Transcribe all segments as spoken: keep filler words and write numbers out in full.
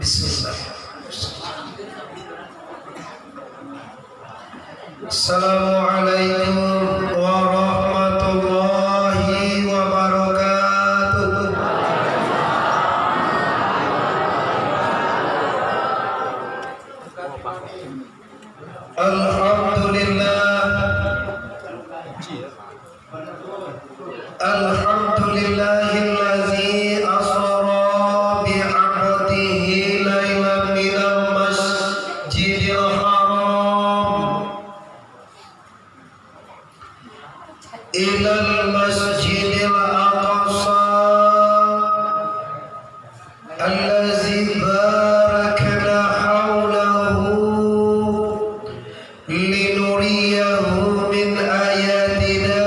Bismillah. Assalamualaikum warahmatullahi wabarakatuh. Alhamdulillah. Alhamdulillahilladzi asra bi'abdihi lailan minal masjidil haram ilal masjidil aqsa allazi barakna haulahu linuriyahu min ayatina,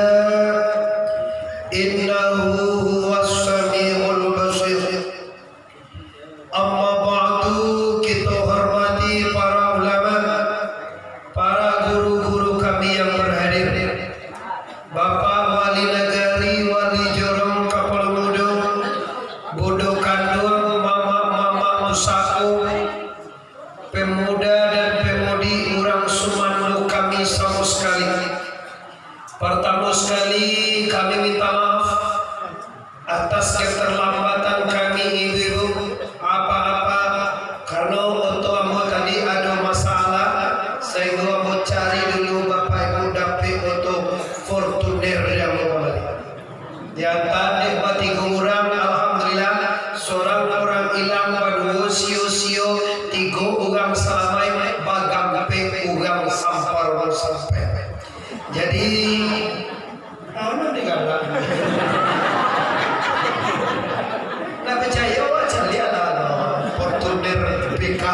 innahu huwas samiul basir. Amma ba'du, kito hormati para ulama, para guru-guru kami yang berhadir, Bapak Wali Nagari, Wali Jorong, Kapalo Mudo, Budo Kanduang, Mamak-mamak Pusako, pemuda dan pemudi urang sumando kami samo sakali. Partamo sakali, kami minta maaf atas keterlambatan kami, ibu-ibu, apa-apa, karano oto ambo tadi ado masalah, sahinggo ambo cari dulu, Bapak Ibu, dapek oto Fortuner yang ambo bali. Diantaan dek batigo urang, alhamdulillah, sorang urang ilang, baduo sio-sio, tigo urang salamaik, bagampek urang sampar-sampek. Jadi, Aman di galak. Nah, picayo awak, caliaklah, no. Fortuner P K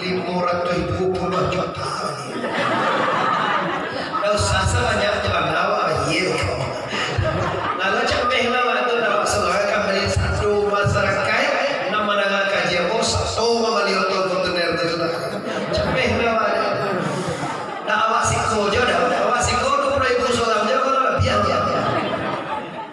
limo ratuih duo puluah juta. Ndak usah sabanyak tu, awak bayia ko. Lalu cameh lah, awak tu, awak surang ka bali satu masyarakaik, nan mandanga kaji ambo, satu mambali oto Fortuner tu sudah. Cameh lah, awak tu. Dak awak siko jo, dak awak siko tu puluah ribu surang jo, kalau labiah, labiah.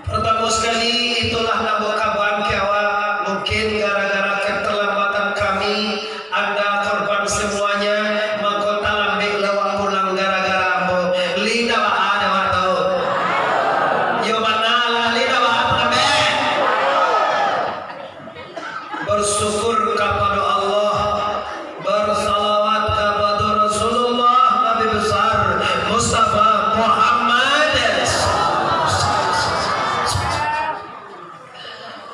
Partamo sakali, itulah nan ambo kabakan ka awak. Mungkin gara-gara keterlambatan kami, anda korban semuanya, mako talambek lah awak pulang gara-gara ambo. Lin dak baa dek awak tu. Yo bana lah, lin dak baa talambek. Bersyukur kapado Allah, bersalawat kapado Rasulullah Nabi Besar Mustafa Muhammad.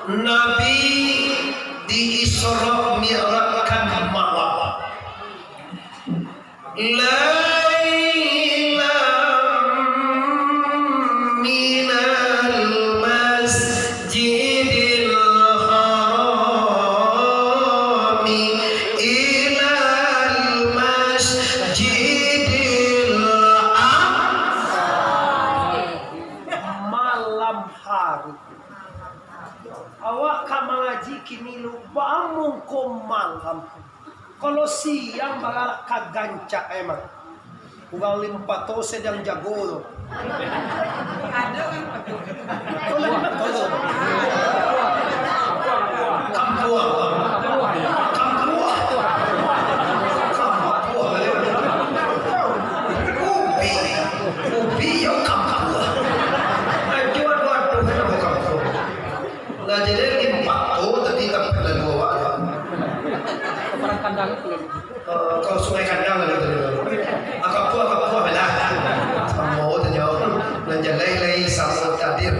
Nabi di-Isra Mi'rajkan malam. Lailam minal masjidil harami ilal masjidil aqsa. Malam hari. Awak ka mangaji kini lu, baa mangko malam. Kalau siang bagalah ka gancak emang. Urang Limpato sadang jago tu. Ado Limpato. Oh, Limpato tu. Kampuang. Kampuang. Kampuang. Ubi. Ubi yo kampuang. Aduh, aduh, aduh, kampuang. Lah, jadi Limpato tadi tampek lalu awak. Perang kandang itu. Eh, kalau Sungai Kandang lah gitu. Akapuah, akapuah lah. Samo tu jawab. Nan jalai lai samo takdir.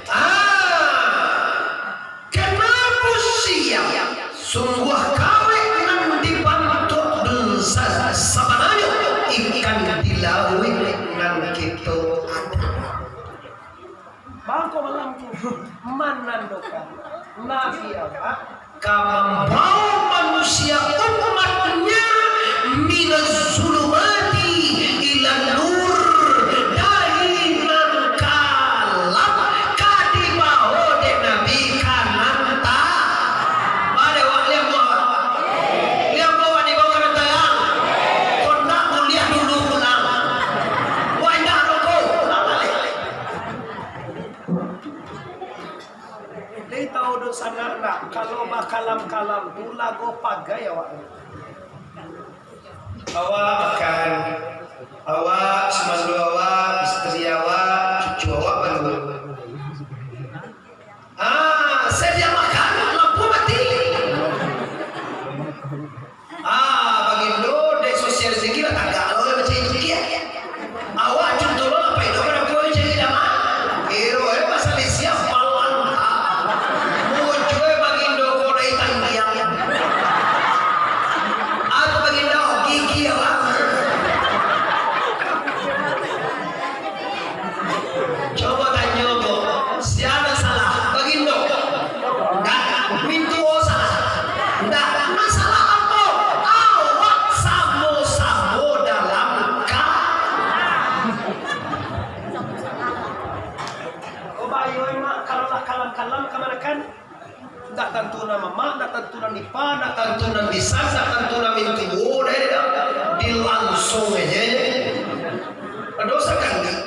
Ah, kenapa siang? Sungguah kawek nan dibantuk dunsa, sabananyo ikan di lauik nan kito ada. Bangko malam tu manandokan Nabi Allah ka mambawa manusia umatnya minaz zulumati ilan nur, dari nan kalam ka dibawa dek Nabi ka nan ta-, bade wak liang bawa, liang bawa dibawa ka nan tarang, kondak kuliah dulu pulang, wak indak rokok, pulang balik. Kalam-kalam tu lago pagai awak. Awak makan, awak, sumando awak, istri awak, cucu awak baru. Ah, sadia makan, lampu mati. Ah, bagindo dek sosial tinggi lah tagak lo macam itu kia. Awak cuntuh lo lah paido pada kau cari dama. Iro eh pasal siap balanta. Muncul eh bagindo kolai tanggiang. Aku bagindo gigi awak. Cubo tanyo ko, sia nan salah, bagindo? Ndak, mintuo salah. Ndak, masalah apo? Awak samo-samo dalam ka-, oh, bayo, Mak, kalau lah kalam-kalam kamanakan? Ndak tantu nan mamak, ndak tantu nan ipa, ndak tantu nan bisan, ndak tantu nan mintuo, deh, deh, deh. Dilangsuang aja, aja. Dosa kan?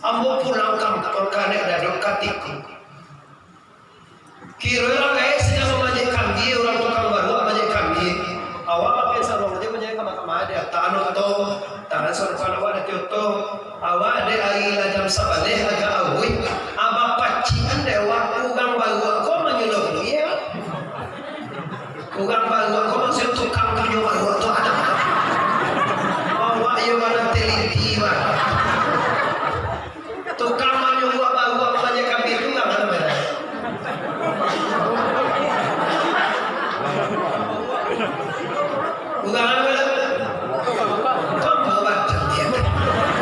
Ambo pulang kampuang ka Anak Dado ka Tiku. Kiro urang gaek sadang mamajak kambia, urang tukang baruak mamajak kambia. Awak pakai saruang aja, mamajak kama-kama aja. Tangan oto, tangan sarupan awak dak oto. Awak dek ari lah jam sabaleh agak awih. Abah pacikan dek awak, urang baruak ko manyuruah baliak. Urang baruak ko maksud tukang punyo baruak tu anak. Awak iyo bana teliti, bah. Tukang manyuruah baruak mamajak kambia tu urang mano, bah? Urang mano, bah? Kamu, bah, caliak.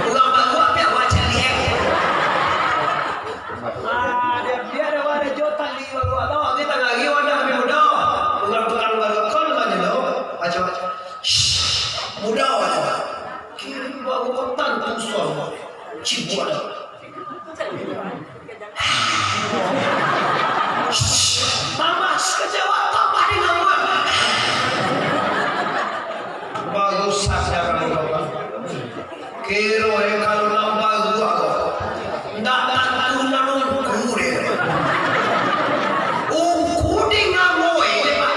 Urang baruak, tapi awak caliak. Ah, dia, dia ada wadah jo tali baruak tau. Dia tangah lagi wadah, tapi mudo. Urang tukang baruak ko mano lo? Macam-macam. Shh, mudo aja. Kiri baruak ko tantu suaro. Cibuak. Tambah kecewa, tambah di nomor. Baru sadar, Bapak. Kiro eh, kalau nambah dua, ndak tantu nan ungku deh. Ungku di ngangoi, Pak.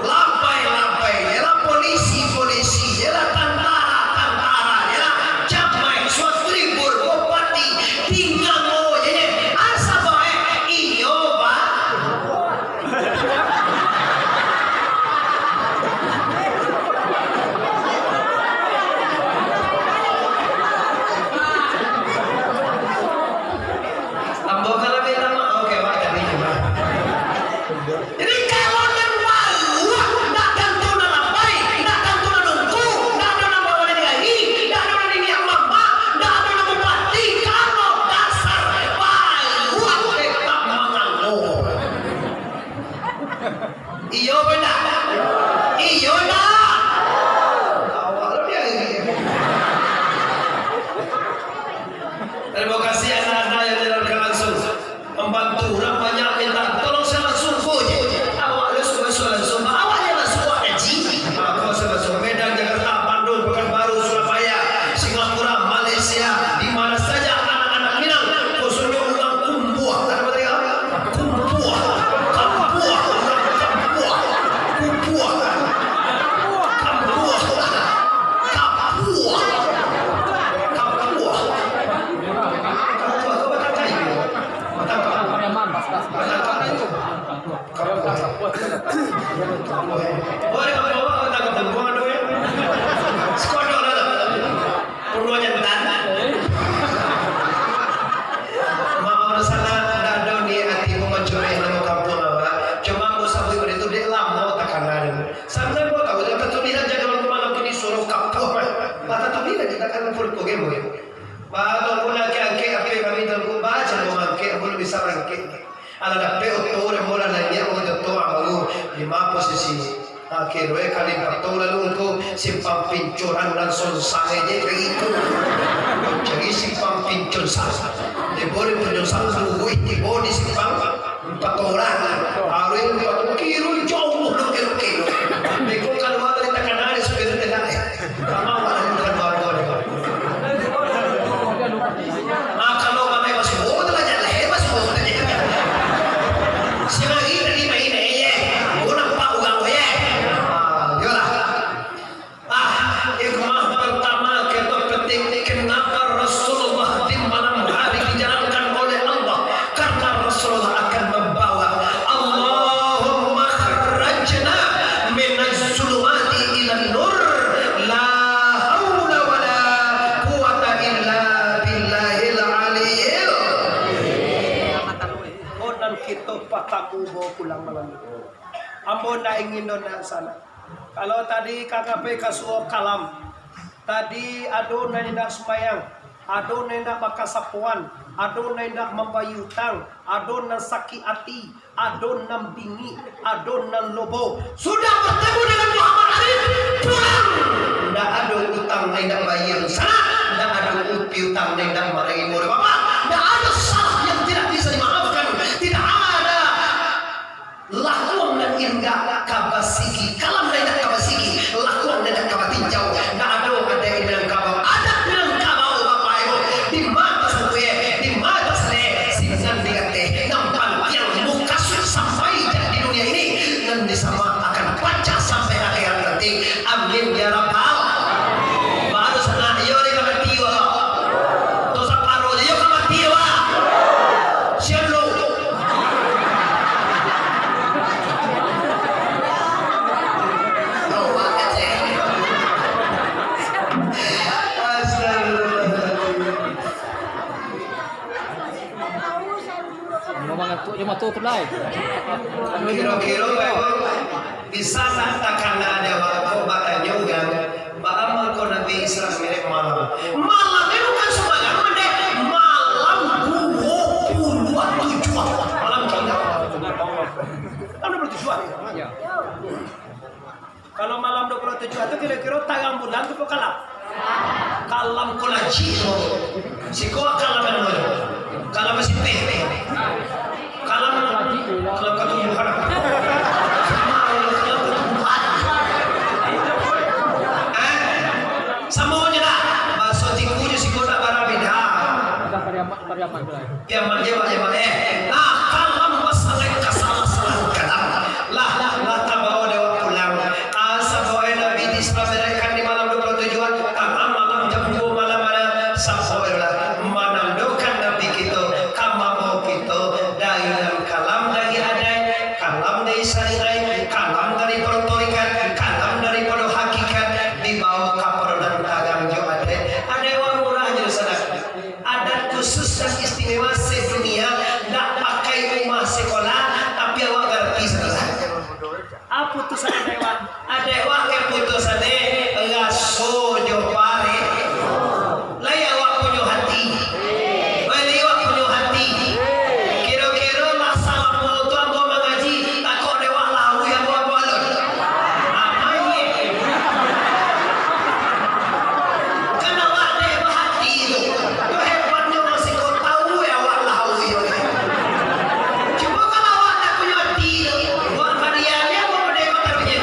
Labai-labai, jelah polisi-polisi, jelah tantara-tantara, jelah jamai, suatribun, bupati, di ngangoi, jadi asa bae, iyo, Pak. Ambo kalau minta maaf, oke, Pak, tapi cuma. Jadi, kalau nan baruak, ndak tantu nan labai, ndak tantu nan ungku, ndak ado nan bawa dari gai, ndak ado nan niniak mamak, ndak ado nan bupati, kalau dasar baruak tetap manganggur. Iyo, benar. Iyo, ndak? Awak lebih. Terima kasih anak-anak yang dihadirkan langsung. Membantu, urang banyak minta tolong, saya langsung go je. Awak langsung, langsung, langsung. Awak je langsung, awak kaji. Aku langsung, langsung. Medan, Jakarta, Bandung, Pekanbaru, Surabaya, Singapura, Malaysia, di mana saja anak-anak Minang, khususnya urang Kumbuah. Ada apa tadi, ah? Kumbuah. Kampuah. Kampuah. Kumbuah. Kampuah. Kampuah. Kampuah. Kampuah. Kau batangkai. Cuma ambo sabuik baitu dek lamo takana. Sampai ambo tahu, dah tatulisan jadwal malam kini suruh kapuah, bah. Bah, tatulisan kita kan pun ko game, boy. Bah, Tuanku, nak angkek-angkek H P kami, Tuanku, bah, jangan mangkek, ambo bisa mangkek. Alah dapek oto, demo lah naiak, oto ambo lima posisi. Akhirnyo kali patau lalu ko, simpang pincuran nan sonsang je cari ko. Cari simpang pincun sa-, tibo di pincun sa-, luruih tibo di simpang patau lah. Hari patau kiro jauh lo kiro-kiro. Beko kalua dari takana di supir tu lah. Kamau lah bukan baru ni. Ah, kalau mamai masuk, oh, tu banyak lah, eh, masuk, oh, tu banyak. Sehari tadi main, eh, ye. Ambo bawa pulang malam ni. Ambo ndak ingin doh, ndak sanak. Kalau tadi ka ngapai ka surau kalam, tadi ado nan indak sumbayang, ado nan indak bakasapoan, ado nan indak mambayia utang, ado nan sakik ati, ado nan bingik, ado nan lobo. Sudah bertemu dengan Muhammad Arif, pulang. Ndak ado utang nan indak bayia, sanak. Ndak ado piutang nan indak marimo dek bapak. Ndak ado salah yang tidak bisa dimaafkan. Tidak ada lakuang nan indak ka basigi, kalam nan indak ka basigi, lakuang nan indak ka batinjau. Ndak ado adat Minangkabau, adat Minangkabau, bapak ibu, di mata suku, di mata saleh, sinan di ateh, nan pantiang mukasuik sampai jak di dunia ini, nan disama akan pacah sampai akhirat nanti. Amin ya rabbal. Baru sanak, iyo, dek ka mati, wak. Tu saparo je, iyo ka mati, wak. Siap dulu. Astagfirullahaladzim. Memang ngantuk je mato tu lai. Kiro-kiro memang bisa lah takana dek awak ko batanyo urang, baa mangko Nabi Isra Mi'raj malam. Malam ni bukan sembarang, mandeh. Malam duo puluah tujuah. Malam kira. Malam duo puluah tujuah. Ya. Kalau malam duo puluah tujuah tu kiro-kiro tarang bulan tu apo kalam? Kalam ko lacik tu. Siko kalam nan mana? Kalam masih teh. Kalam, kalam katumbuhan. Kalam katumbuhan. Eh? Samo je lah. Baso tiku jo siko ndak bara beda. Kiamat je, Pak, kiamat, eh. Nah, kalam masalah kasalah-salahan kalam. Lah, lah, lah, tabawa dek awak pulang. Ah, sabuah Nabi di Isra Mi'rajkan di malam duo puluah tujuah, tangah malam jam duo malam, mana? Sabuah lah, manandokan Nabi kito, ka mako kito, dari nan kalam dari adaik, kalam dari syariat, kalam dari pado tarikat, kalam dari pado hakikat, dibawa ka pado nan tarang jo adaik. Adaik urang murah jo sanak. Adat khusus dan istimewa sedunia, ndak pakai umah sekolah, tapi awak ngarti sakolah. Apo putusan adaik wak? Adaik wak kaputusan e raso jo pare. Lai awak punyo hati. Lai awak punyo hati. Kiro-kiro lah salamo tu ambo mangaji, takok dek wak lauih ambo apo alun? Apo ye? Kan awak dek bahati tu. Tu hebatnyo masih ko tau ya awak lauih. Cubo kalau awak ndak punyo hati tu, awak padiam ya, awak dek taruih.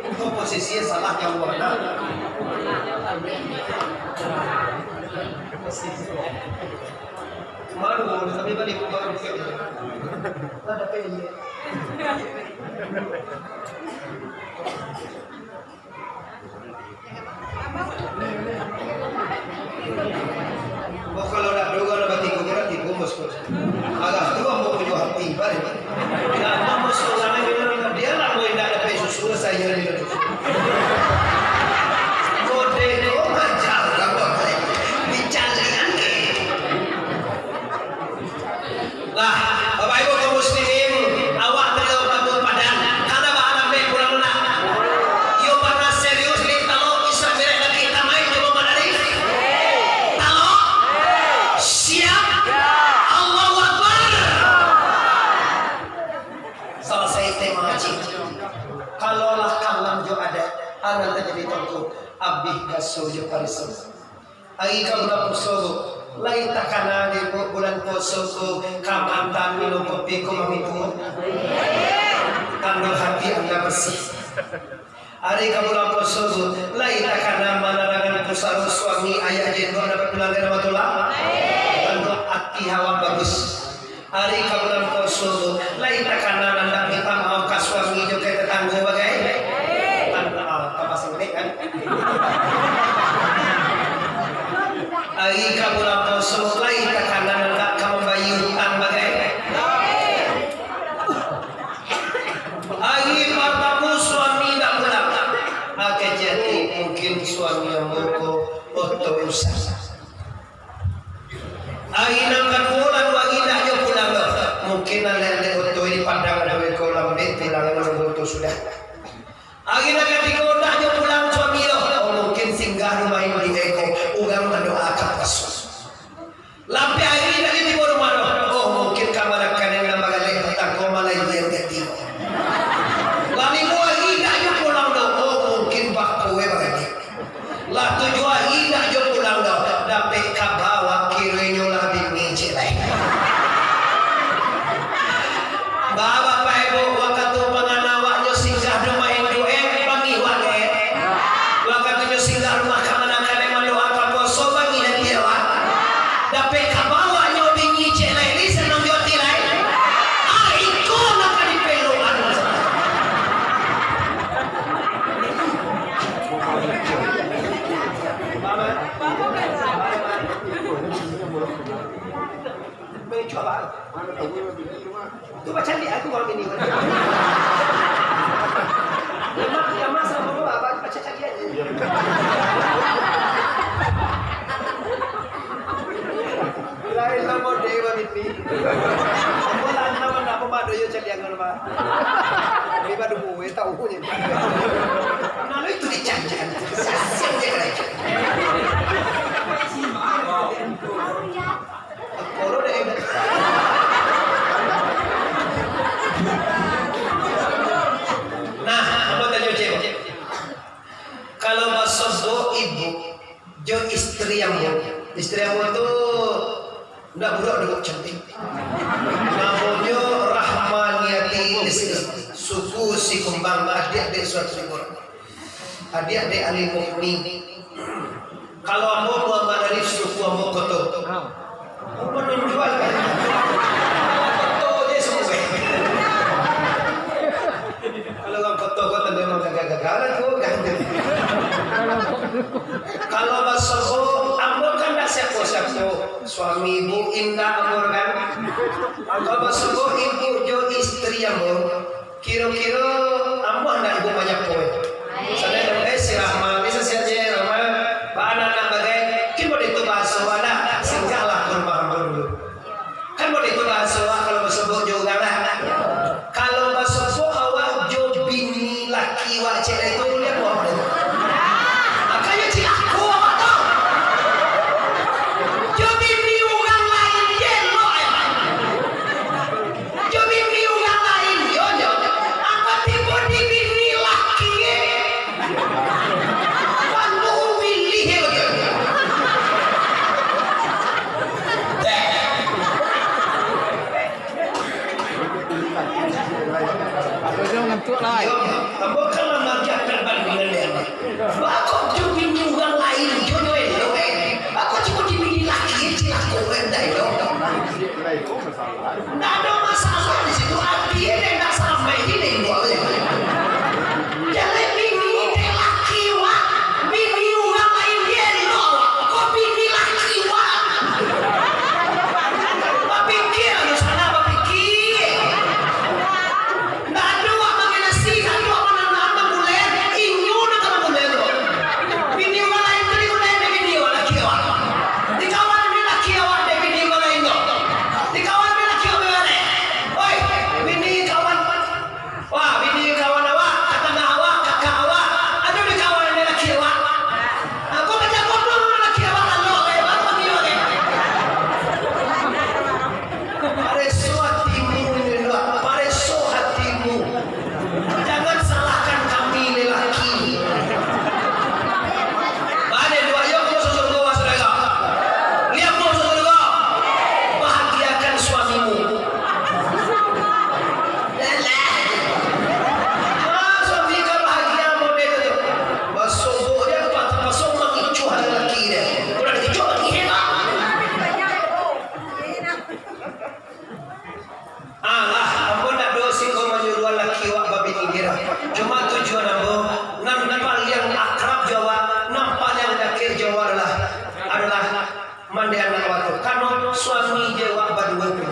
Itu posisi salah yang warna. Posisi. Malu, tapi balik ke bawah. Tak ada pilihan. Oh, kalau nak doa, nak batigo, nak tigo, bos, bos. Alah, tu ambo punyo hati, bari, bari. Nah, ambo surang ni, dia lah, ambo indak dapek susu, sayo ni. Kode ko macam lah, bos. Dicalian ke? Lah, Bapak Ibu kaum muslimin, awak tadi dalam kampung Padang, kada bahalam be pulang nak. Iyo, pernah serius ni, kalau Isra Mi'raj lagi tamai, cuba madari. Kalau siap, Allahu Akbar. Salasai tema ngaji. Kalau lah kalam jo adaik, anak tajadi tuangku, abih kaso jo pariso. Ari ka bulan puaso tu, lai takana di bu-, bulan puaso tu, ka mantan minum kopi ko mamitu. Tando hati anda bersih. Ari ka bulan puaso tu, lai takana manarangan pusaro suami ayah jendok dapat pelanggan rahmatullah. Tando ati awak bagus. Ari ka bulan puaso tu, lai takana nan minta maaf ka suami jo ka tetanggo bagai. Kan, ah, tambah singkek, kan? Ari ka bulan puaso, lai takana nan ka mambayia utang bagai. Ari partamo suami ndak pulang. Ah, kecek ati, Ari nan kaduo, lalu ari indak jo pulang doh. Mungkin alek-alek oto di Padang ado iko lambek pulang, nunggu oto sudah. Ari nan katigo, indak jo pulang suami doh. Oh, mungkin singgah rumah induak iko, urang mandoakan puaso. Lambek ari indak jo tibo rumah doh. Oh, mungkin kamanakan nan bagaleh patangko malahian katigo. Lah limo ari indak jo pulang doh. Oh, mungkin bakue bagaleh. Lah tujuah ari indak jo pulang doh, dapek kaba wak, kironyo lah bini ciek lai. Ba, bapak ibu, wakatu pangana awaknyo singgah di rumah induak, eh, bangih wak, eh. Wakatu nyo singgah rumah kamanakan, eh, mandoakan puaso, bangih ati awak. Dapek kaba wak nyo bini ciek lai, lai sanang jo ati lai. Ah, iko nan ka dipelokan. Tu bacaliak aku kalau bini. Lemak, lemak sama apa, baca caliak je. Lain lah mode babini. Apo lah, nama-nama pemado yo caliak kalau, Pak. Tapi pada gue tahu je. Nah, itu dicari-cari. Sasiang dia kena. Nah, ambo tanyo ciek. Kalau basobok ibu jo istri ambo, istri ambo tu ndak buruak doh, cantik. Namonyo Rahmaniati Rizki, suku Sikumbang, adiak dek Suat Syukur. Adiak dek Ali Mukni. Kalau ambo Muhammad Arif, suku ambo Koto. Manunjuak Koto je suku. Kalau urang Koto ko tando memang gagah-gagah lah tu, kan. Kalau basobok, ambo kan ndak siapo-siapo. Suami ibu indak ambo kan. Kalau basobok ibu jo istri ambo, Kiro-kiro amuah ndak ibu manyapo, eh? Misalnyo, eh, si Rahma, bisa siap je, Rahma, ba anak-anak bagai, kin baitu bahaso awak, singgahlah ka rumah ambo dulu. Kan baitu bahaso awak kalau basobok jo urang lah. Kalau basobok awak jo bini laki awak ciek lai tu, liek awak tu. Mako yo cilako awak tu. Jo bini urang lain je elok, eh. Jo bini urang lain, yo, yo. Apo tibo di bini laki, eh? Panu wilih, eh, bagai. Apo jo ngantuak lai? Yo, ambo kan lah magiah perbandingan dek ambo. Bako jo bini urang lain, jo, jo elok, eh. Bako tibo di bini laki, eh, cilako, eh, ndak elok. Ndak ado masalah di situ, ati e dek ndak sampai di nengok e. Jaleh bini dek laki wak, bini urang lain dek elok wak, kok bini laki wak. Bapikia di sana, bapikia. Ndak ado wak manganasi, ndak ado wak mananam, mangguler, inyo nan ka mangguler tu. Bini urang lain tu digulai dek bini urang laki awak. Dikawal dek laki awak dek bini urang lain tu. Dikawal dek laki awak urang lain. Oi, bini kawan. Wah, bini kawan awak, tatangga awak, kakak awak. Ado dikawal dek laki awak. Aku bajago dulu laki awak, lalu, eh, baru bini urang lain. Pareso atimu, Niniluak, pareso atimu. Jangan salahkan kami, lelaki. Baliak dua yo, kamu suruga, saudara. Lihat, kamu suruga. Bahagiakan suamimu. Ah, suami ka bahagia model tu. Basobok dia, patah pasok mangicuah lelaki dia. Udah dikicuah, lagi hebat. Alah, ambo ndak doh siko manyuruah laki wak babini, kiro. Cuma tujuan ambo, nan paliang akrab jo awak, nan paliang dakek jo awak adalah, adalah mandeh anak awak tu. Karano suami jo awak baduo tu,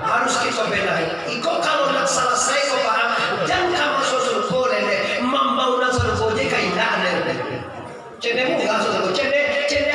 harus kito benahi. Iko kalau nak salasai ko, paham, jan ka masuak sarugo lai, mambao nan sarugo je ka indak lai. Cene murah sarugo, cene, cene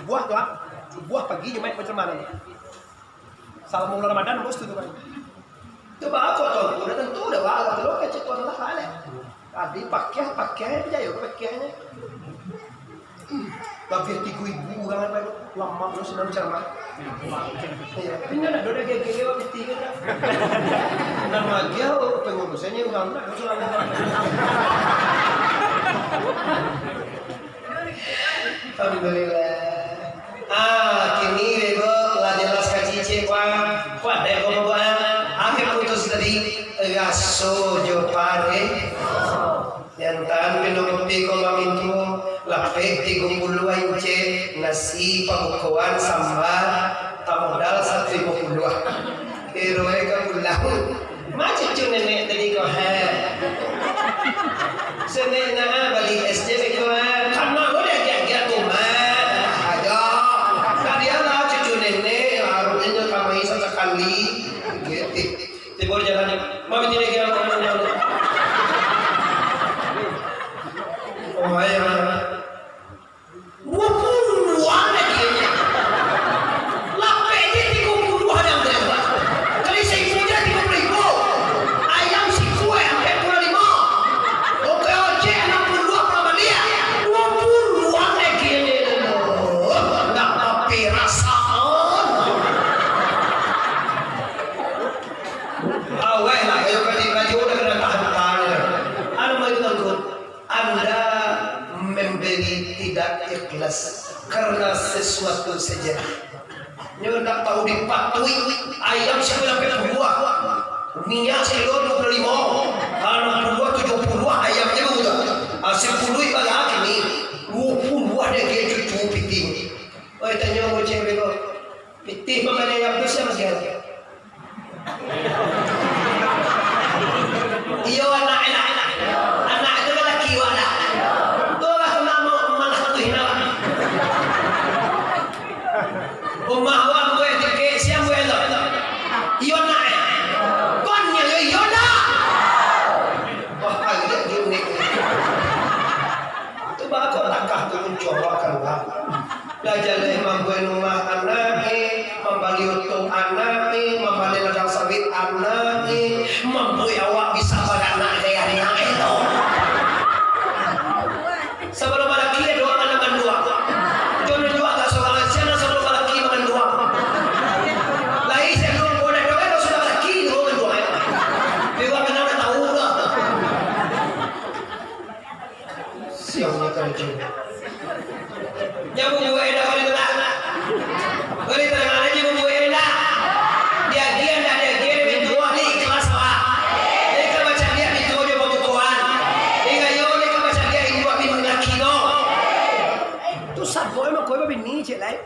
Subuah tu, ah. Subuah pagi Jumaik macam mano? Salamo bulan Ramadan, bos tu, tu kan. Tu baa kok tu, udah tentu udah baa tu, lo kecek tu adalah halal. Tadi pakiah, pakiah, pakiahnyo. Labiah tigo ribu urang apa tu? Lama lo senang ceramah. Iya, tapi ndak ado gege-gege wak piti kan. Nan magiah, oh, pengurusnyo urang ndak ado surang. Alhamdulillah. Ah, kini bebo lah jelas ka cicik, Pak. Kuat dek kau, Pak. Akhir putus tadi, raso jo pare. Jantan pino kopi ko mamintuo, lapeh tigo puluah incek, nasi pabukoan samba, tamodal satu limo puluah. Eroe ka pulang. Ma cucu nenek tadi ko, ha? Senek na bali es je beko, ha? Kana lo diagiah-agiah tu, ma. Aja. Tadi alah cucu nenek, harusnyo kamari sasakali. Gitu. Tibo di jalan, mami tidak kira. Oh, ayo, ayo. Duo puluah lagi. Lapeh je tigo puluah yang terima. Kali saiku je tigo puluah ribu. Ayam sikua ampek puluah limo. Oke, ojek anam puluah dua puluah baliak. Duo puluah lagi. Ndak tapi rasaan. Aweh lah, kayo kadi baju udah kena tahan-tahan. Anu baju tangkut. Anda membeli tidak ikhlas karena sesuatu saja. Nyo ndak tahu dipatuhi, ayam sampai puluah, minyak sekilo dua puluh lima, kalau enam puluh, tujuh puluh ayamnya begitu. Ah, sepuluh ibarat ini, dua puluh ada dia cucu piting. Oi, tanyo bocah bego. Pitih pambali ayam tu sia masial? Iyo, anak, anak, anak. Anak tu kan laki awak, anak. Tu lah namo malah tu hina awak. Rumah awak buek tikek, sia buek tu. Iyo, anak, eh. Kon nyo, iyo, iyo, anak. Wah, agak unik. Tu bako takah tu muncul awak kaluar. Lah jaleh mambuek rumah anak e, mambali untuang anak e, mambali ladang sawit anak e, mambuek awak bisa baranak dek anak e tu. Sabalun balaki ado anak manduang. Jan manduang agak sorang, sia nan sabalun balaki manduang. Lai sabalun bulan doa kan sudah balaki, doa manduang. Dewa kenal dah tahu dah. Siang ni kerja. Nyo bubuak indak, bari tenang. Bari tenang aja, bubuak indak. Diagiah indak diagiah, mintuo ni ikhlas, Pak. Ika bacaliak mintuo jo pabukoan. Ika yo ni ka bacaliak induak bini laki ko. Tu sabo emang kau bini cek lai.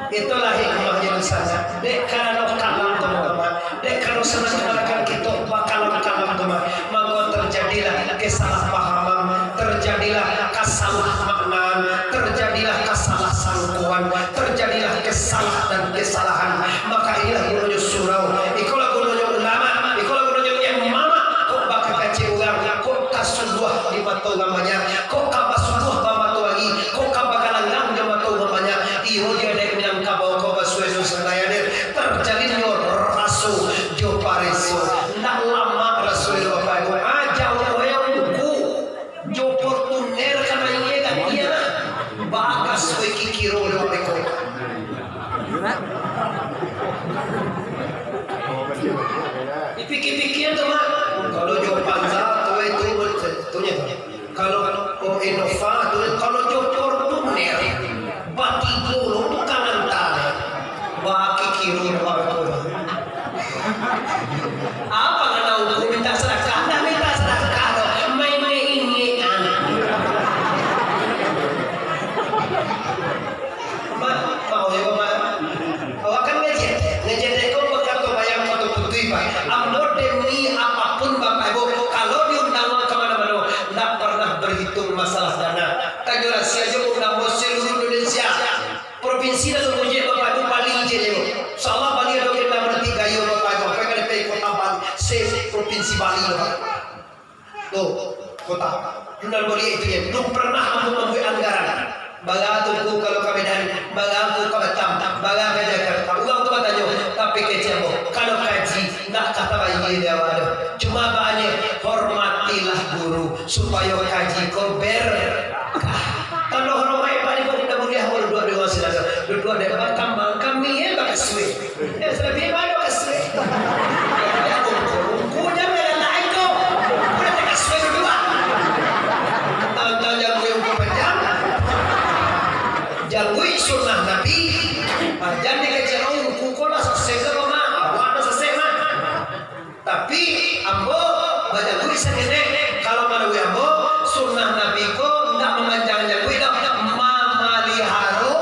Itulah hikmahnyo di sana. Dek karano kalam tu, Mak. Dek karano sanang marakan kito bakalam-kalam tu, Mak. Mako terjadilah kesalahpahaman, terjadilah kasalahmaknaan, terjadilah kasalah sangkuan, terjadilah kesalah dan kesalahan. Maka inilah gunonyo surau. Ikolah gunonyo ulama, ikolah gunonyo imam. Kok bakakacik urang, kok tasuduah di mato urang banyak. Kok ka basubuah bamato ari, kok ka bagalangang jo mato urang banyak, iyo di adaik Minangkabau ko basuai susah daya dir, terjadinnyo raso jo pareso. Ndak lamak raso di Bapak Ibu, aja urang buku jo Fortuner ka naiak ka dia, bagas we kikiro di Bapak Ibu. Dipikia-pikia tu mah, kalau jo Panza tu, itu, tu nyo. Kalau, oh, Innova tu, kalau jo Fortuner, batigo lo tu ka ngantar. Bakikiro baru tu. Apa ka tahu tu minta sadakah, ndak minta sadakah tu, main-main ini, ah. Ma, mau yo, Ma. Awak kan ngaji, ngaji ko bakato bayang kato putuih, Pak. Ambo demi apapun, Bapak Ibu, kalau diundang ka mano-mano, ndak pernah berhitung masalah dana. Tanyo rahasia jo undang bos seluruh Indonesia. Provinsi Datuak Mojeak, Bapak Ibu, Bali je, Ibu. Insyaallah Bali ado agen nan berarti gayo, Bapak Ibu. Apa yang ada di Kota Bali, se-, Provinsi Bali, Bapak. Tuh. Kota. Dunan Mulia itu, ya, belum pernah ambo mambuek anggaran. Bara tu Ngku kalau ka Medan, bara Ngku ka Batam, bara ka Jakarta. Urang tu batanyo, tapi kecek ambo, kalau kaji, ndak ka tabayia dek awak doh. Cuma baa nyo, hormatilah guru, supayo kaji ko berkah. Tando hormat baa nyo, indak buliah ambo duduak di ruang sidang. Duduak di Batam, kami, eh, bakasuik. Eh, salabiah mano kasuik? Ya, Ngku, Ngku jan galak ko. Udah takasuik dulu, ah. Tantang jangguik Ngku panjang. Jangguik sunnah Nabi. Ah, jan dikecek, "Oh, Ngku ko lah sasek ko mah. Awak lah sasek mah." Tapi, ambo bajangguik saketek. Kalau manuruik ambo, sunnah Nabi ko indak mamanjang jangguik doh, mamaliharo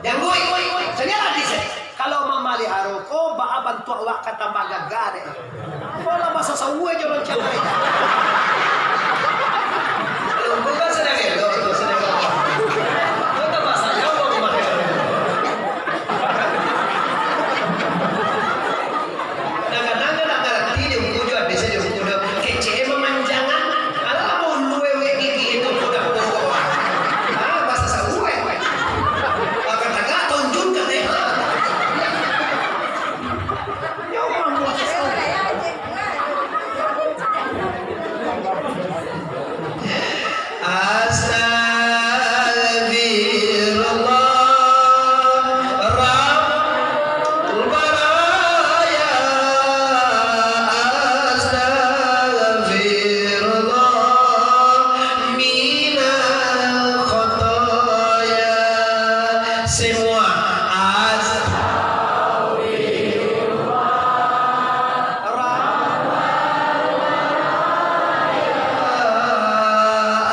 jangguik. Caliak hadis, eh. Kalau mamaliharo ko, baa bantuak awak ka tambah gagah dek. Ko lah basasauah jo mancari. Kalau bukan sadang elok, tu sadang elok. Ko tambah sayang ko rumah. Kadang-kadang kan ndak ngarati di Ngku jo, ado se di Ngku do. Kecek mamanjangan. Alah, bulu ewek gigi itu ko dah. Ah, basasauah. Akan tagak tunjukkan, eh. Astagfirullah, Rabbal baraya. Astagfirullah, minal khataya. Semua. Astagfirullah.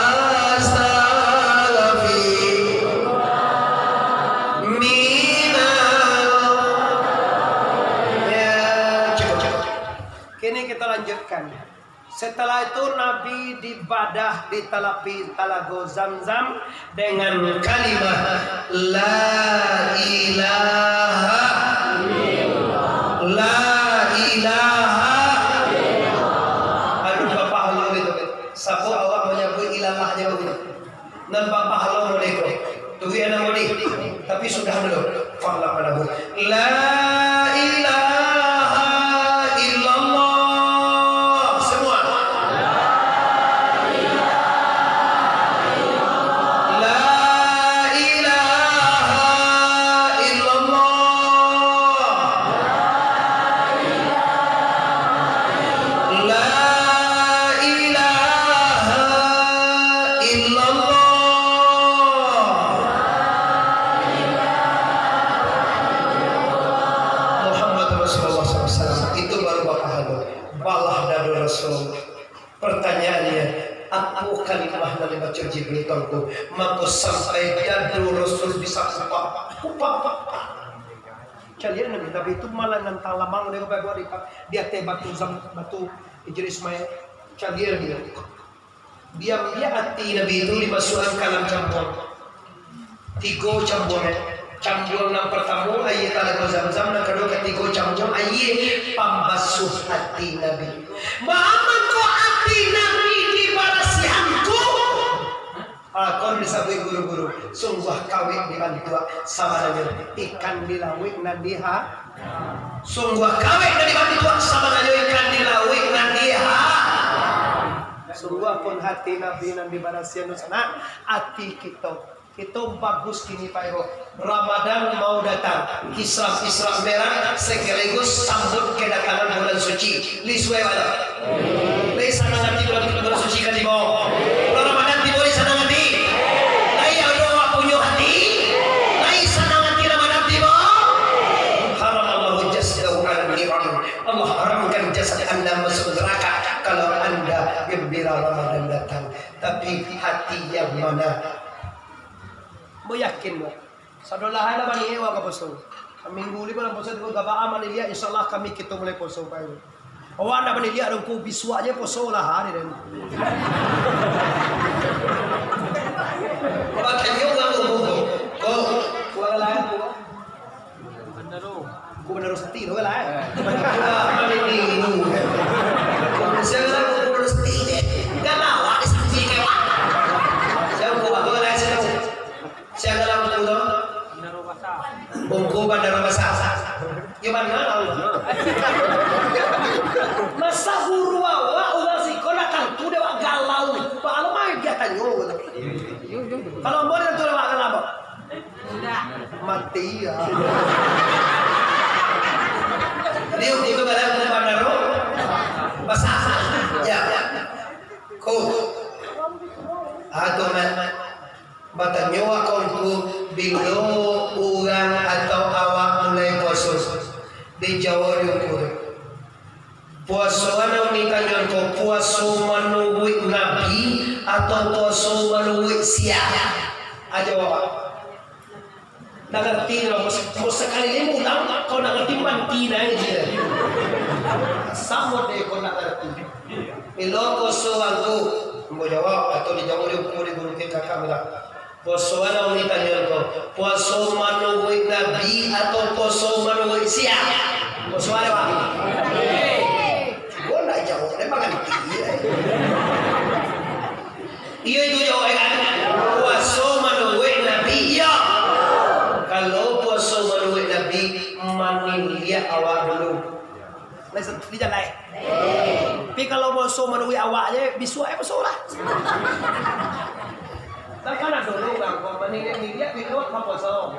Astagfirullah. Minal. Ya, cukup, cukup. Kini kita lanjutkan. Setelah itu, Nabi dibadah di talapi Talago Zamzam dengan kalimah, "La ilaha, la ilaha." Aduh, bapak Allah itu. Siapa awak manyabuik ilallah jauh itu? Nan bapak Allah mereka. Tunggu ya, nak boleh. Tapi sudah dulu. Fa'lam annahu la ilaha illallah. Semua. La ilaha illallah. La ilaha illallah. Muhammad Rasulullah sallallahu alaihi wasallam. Itu baru bapahala. Balah dado Rasulullah. Pertanyaannya, apo kalimah nan dibaco Jibril tu? Mako sampai dado Rasul bisa kupak, kupak, kupak. Caliak Nabi, Nabi tu malah nan talamang dia sampai buat di, di ateh batu zam-, batu Hijri Ismail. Caliak dia. Diambiak ati Nabi tu dimasuakan ka dalam cambuang. Tigo cambuang, eh. Cambuang nan partamo aia Talago Zamzam, nan kaduo, katigo cambuang aia pambasuah ati Nabi. Baa mangko ati Nabi dibarasiahan tu? Ah, kon disabuik guru-guru, sungguah kawek dibantuak, sabananyo ikan di lauik nan diha-, sungguah kawek nan dibantuak, sabananyo ikan di lauik nan diha-, sungguah pun hati Nabi nan dibarasiahan tu sanak, ati kito. Kito bagus kini, Pak Ibu. Ramadan mau datang. Kisram-kisram merah sekaligus sambut kedatangan bulan suci. Lai suai bana. Lai sanang ati bulan, bulan suci ka tibo. Bulan Ramadan tibo, lai sanang ati. Lai ado awak punyo hati. Lai sanang ati Ramadan tibo. Haramallahu jasadahu ala ni'am. Allah haramkan jasad Anda masuk neraka kalau Anda gembira Ramadan datang. Tapi hati yang mana? Ambo yakin, Bang. Sadolah lah baniaik awak ka poso. Minggu ni bulan poso tu, gabaa maniliak, insyaallah kami kito mulai poso, Pak. Awak ndak maniliak dong, ko bisuak je poso lah, hari den. Batanyo urang ko, ko, ko, ko, ko, Ko Bandaro Sati tu lah, eh. Wah, paling bingung. Ko Bandaro Sati, eh. Kan awak di Tanyo, kata. Kalau ambo dah tu lewat kan ambo? Mati ya. Jadi, itu kalau pandaro basah. Ya. Ko. Atau, Mat. Batanyo ka Ungku, bilo urang atau awak mulai puaso? Dijawab dek Ungku, puaso nan ditanyoan ko, puaso manuruik Nabi atau puaso manuruik sia? Ajo awak. Ndak ngarti lo, mau sakali lai ulang, kalau ndak ngarti, manti nai je. Samo deh, kalau ndak ngarti. Bilo puaso Angku, ambo jawab, atau dijawab dek Ungku, dek guru, dek kakak, bilang. Puaso nan ditanyoan ko, puaso manuruik Nabi atau puaso manuruik sia? Puaso a, Pak? Ko ndak jawab, ndak mangarti. Iyo itu jawab, kan? Puaso manuruik Nabi, iyo. Kalau puaso manuruik Nabi, maniliak awak dulu. Lai se-, di jalai. Tapi kalau puaso manuruik awak je, bisuak ai puaso lah. Kan ado lo urang ko maniliak-niliak bilo ka puaso.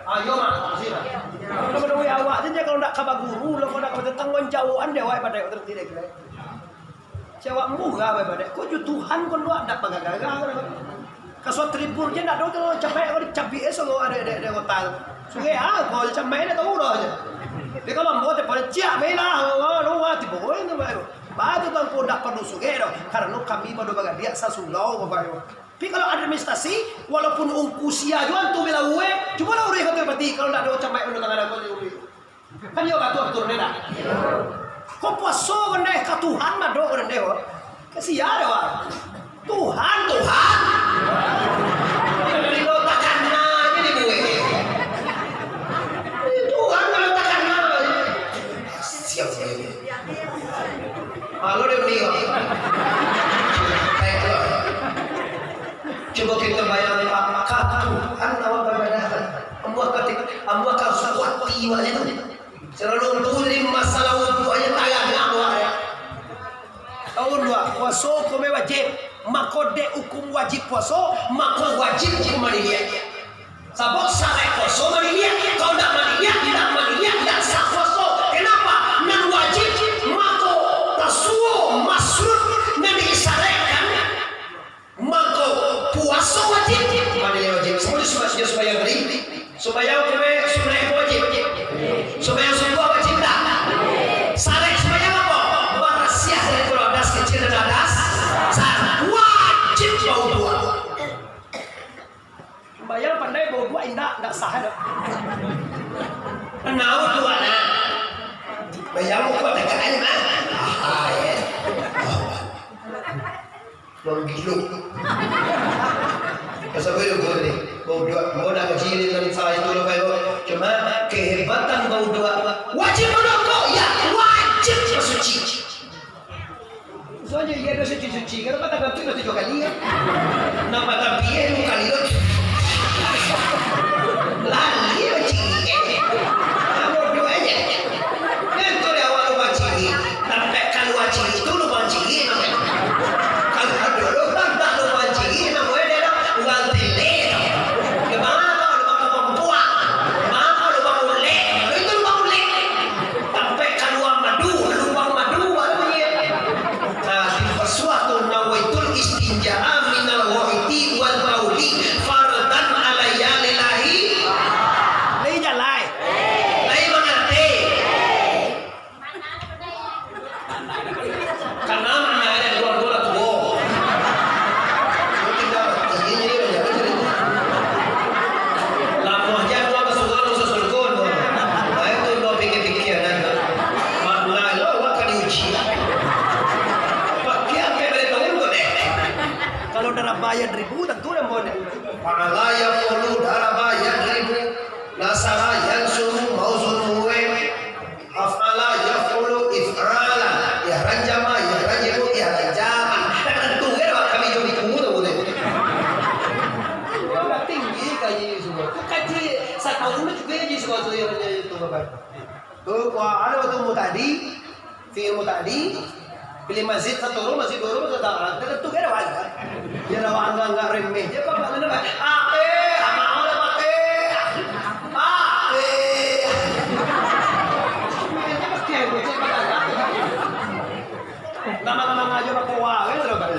Ayo, Mak, makasih, Mak. Kalau manuruik awak je, kalau ndak ka baguru lo, kalau ndak ka batangguang jawaban dek awak, ibadah awak tertib dek kira. Cewek murah bae badek. Kok jo Tuhan kon doh, ndak bagagara. Kasuah tribun je ndak ado tu, cabai ko dicabik eh, solo ade, ade, ade kota tu. Surek ah, ko cabai ndak tahu doh je. Dia kalau ambo teh pada ciak bae lah, wah, wah, wah, tibo ko tu bae. Batu tu ko ndak pado surek doh, karano kami pado bagadiak sasulau ko bae. Tapi kalau administrasi, walaupun ungku sia juo tu bela ue, cubolah urih ko tu pati, kalau ndak ado cabai anu tangan aku ni urih. Kan iyo ka atur-atur deh, dak? Ko puaso kan deh, ka Tuhan mah doh kan deh, ko. Ka sia deh, wah. Tuhan, Tuhan. Kalau takana aja dibuek. Tuhan kalau takana aja. Siap, siap. Malu deh, Uni, wah. Baiklah. Cubo kito bayangkan, ka Tuhan awak baibadah. Ambo ka ti-, ambo ka sukuati wak situ. Salalu pun dari masalah wudu aja tagak awak, ya. Tahu dua, puaso hukumnyo wajib. Mako dek hukum wajib puaso, mako wajib hukum maniliak. Sabab sarai puaso maniliak. Kalau ndak maniliak, ndak maniliak, ndak sah puaso. Kenapa? Nan wajib, mako tasuo masrut nan disarekan. Mako, puaso wajib. Maniliak wajib. Samo jo sumba-, jo sumbayang tadi. Sumbayang kue sunnah wajib. Sumbayang subuah wajib tak? Sarai sumbayang apo? Barasiah dari hadas kecil dan hadas besar. Wajib bauduak. Sumbayang pandai bauduak indak, indak sah doh. Pandai bauduak nah. Bayang bauduak tegak aja nah. Ah, ya. Manggiluak. Pasal gue dulu ni, bauduak, mau nak kaji ni dari salah itu lo kayo. Cuma kehebatan bauduak, wajib bauduak ko, ya, wajib basuci. Soalnya iya doh suci-suci, kalau kata gantung doh tujuh kali ya. Napa tapi ya dua kali lo. Lali lo cili. Bauduak aja. Kan tu di awal lo cili. Sampai kalua cilik tu lubang cilik namonyo. Kalau ado lubang, tak lubang cilik namonyo dia dah urang tele tu. Lubang apo? Lubang kapampuang. Lubang apo? Lubang ulek. Itu lubang ulek. Sampai kalua madu, lubang madu baru bunyi. Nah, di pasuah tu nawaitul istinja'a minal ghaiti wal bauli fardan alayya lillahi. Lai jalai. Lai mangarti. Karena mana ada dua-dua lah tuo. Tinggal ini jadi banyak cerita. Lama aja dua ke surga, dosa surga, dua. Nah, itu dua pikir-pikir, kan. Makna lo, awak kan diuji. Pakai apa yang boleh tahu, kok, deh? Kalau darabah ribu, tentu dah boleh. Fa'ala yaf'ulu daraba yadribu, nasara yansuru mauzunuhu. Af'ala yaf'ulu if'alan, ihranjama yahranjimu ihranjaman. Dak tantu kan awak kami jo buku tu, buku tu. Tinggi kaji semua. Tu kaji satahun tu juga kaji semua tu yang, yang itu, Bapak. Tu, wah, ada waktu muta'addi, fi'il muta'addi, Pilih masjid satu rumah, masjid dua rumah, sudah. Dah tentu kan ada wajah. Dia ada wajah, enggak remeh. Dia kok mana, Pak? Ape, sama orang pakai. Ape. Nama-nama aja Pak Kowa, kan, sudah, Pak?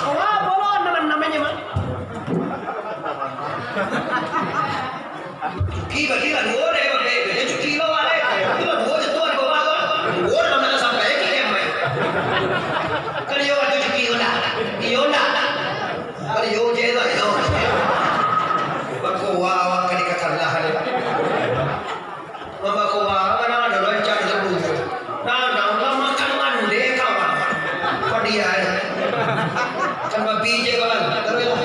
Kowa apa lo nama-namanya, Mak? Cuki bagi lah duo deh, bagi. Bagi cuki lo, wale. Itu lah duo je tuan bawa lo. Duo nama nak sampai ke kemai. Kan yo ada cuki yo nak. Iyo nak. Kan yo je lah yo. Bakowa awak kan dikakalahan. Mama kowa mana ada rancak dulu. Nah, nah, lah makan mande kawan. Padiai. Kan babi je kawan. Terus lah.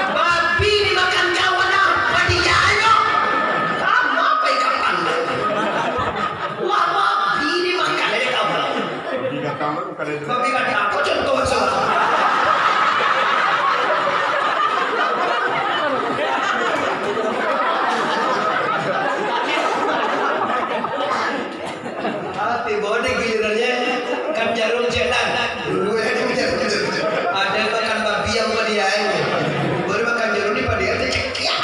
Babi dimakan kawan ah. Padiai lo. Sama apa ikan panda. Wah, babi dimakan aja kawan. Babi kandang, kok contoh salah. Ah, tibo di gilirannyo, kan jarum cetan. Dulu ya, kan jarum cetan. Ada makan babi yang padiai. Baru makan jarum di padiai, cekiak.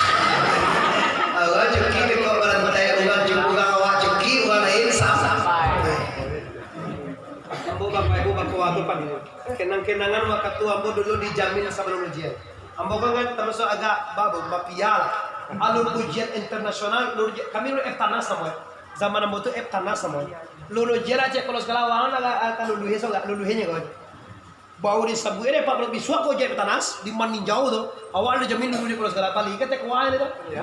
Awak cuki di kok barantai, urang cuki, urang awak cuki, urang lain sampai. Ambo Bapak Ibu bakowa tu pan. Kenang-kenangan wakatu ambo dulu dijamin sabalum ujian. Ambo kan, kan tamasuak agak ba-, ba-, bapia lah. Alun ujian internasional, lun ujian, kami lun F Tanas samo. Zaman ambo tu F Tanas samo. Lun ujian lah cek kalau sakolah awak kan agak, agak luluih so, agak luluihnyo kau. Baru disabuik deh, Pak, kalau bisuak kau ujian F Tanas, di Maninjau tu. Awak dijamin dulu di kalau sakolah, balik ke tek kuah tu. Ya.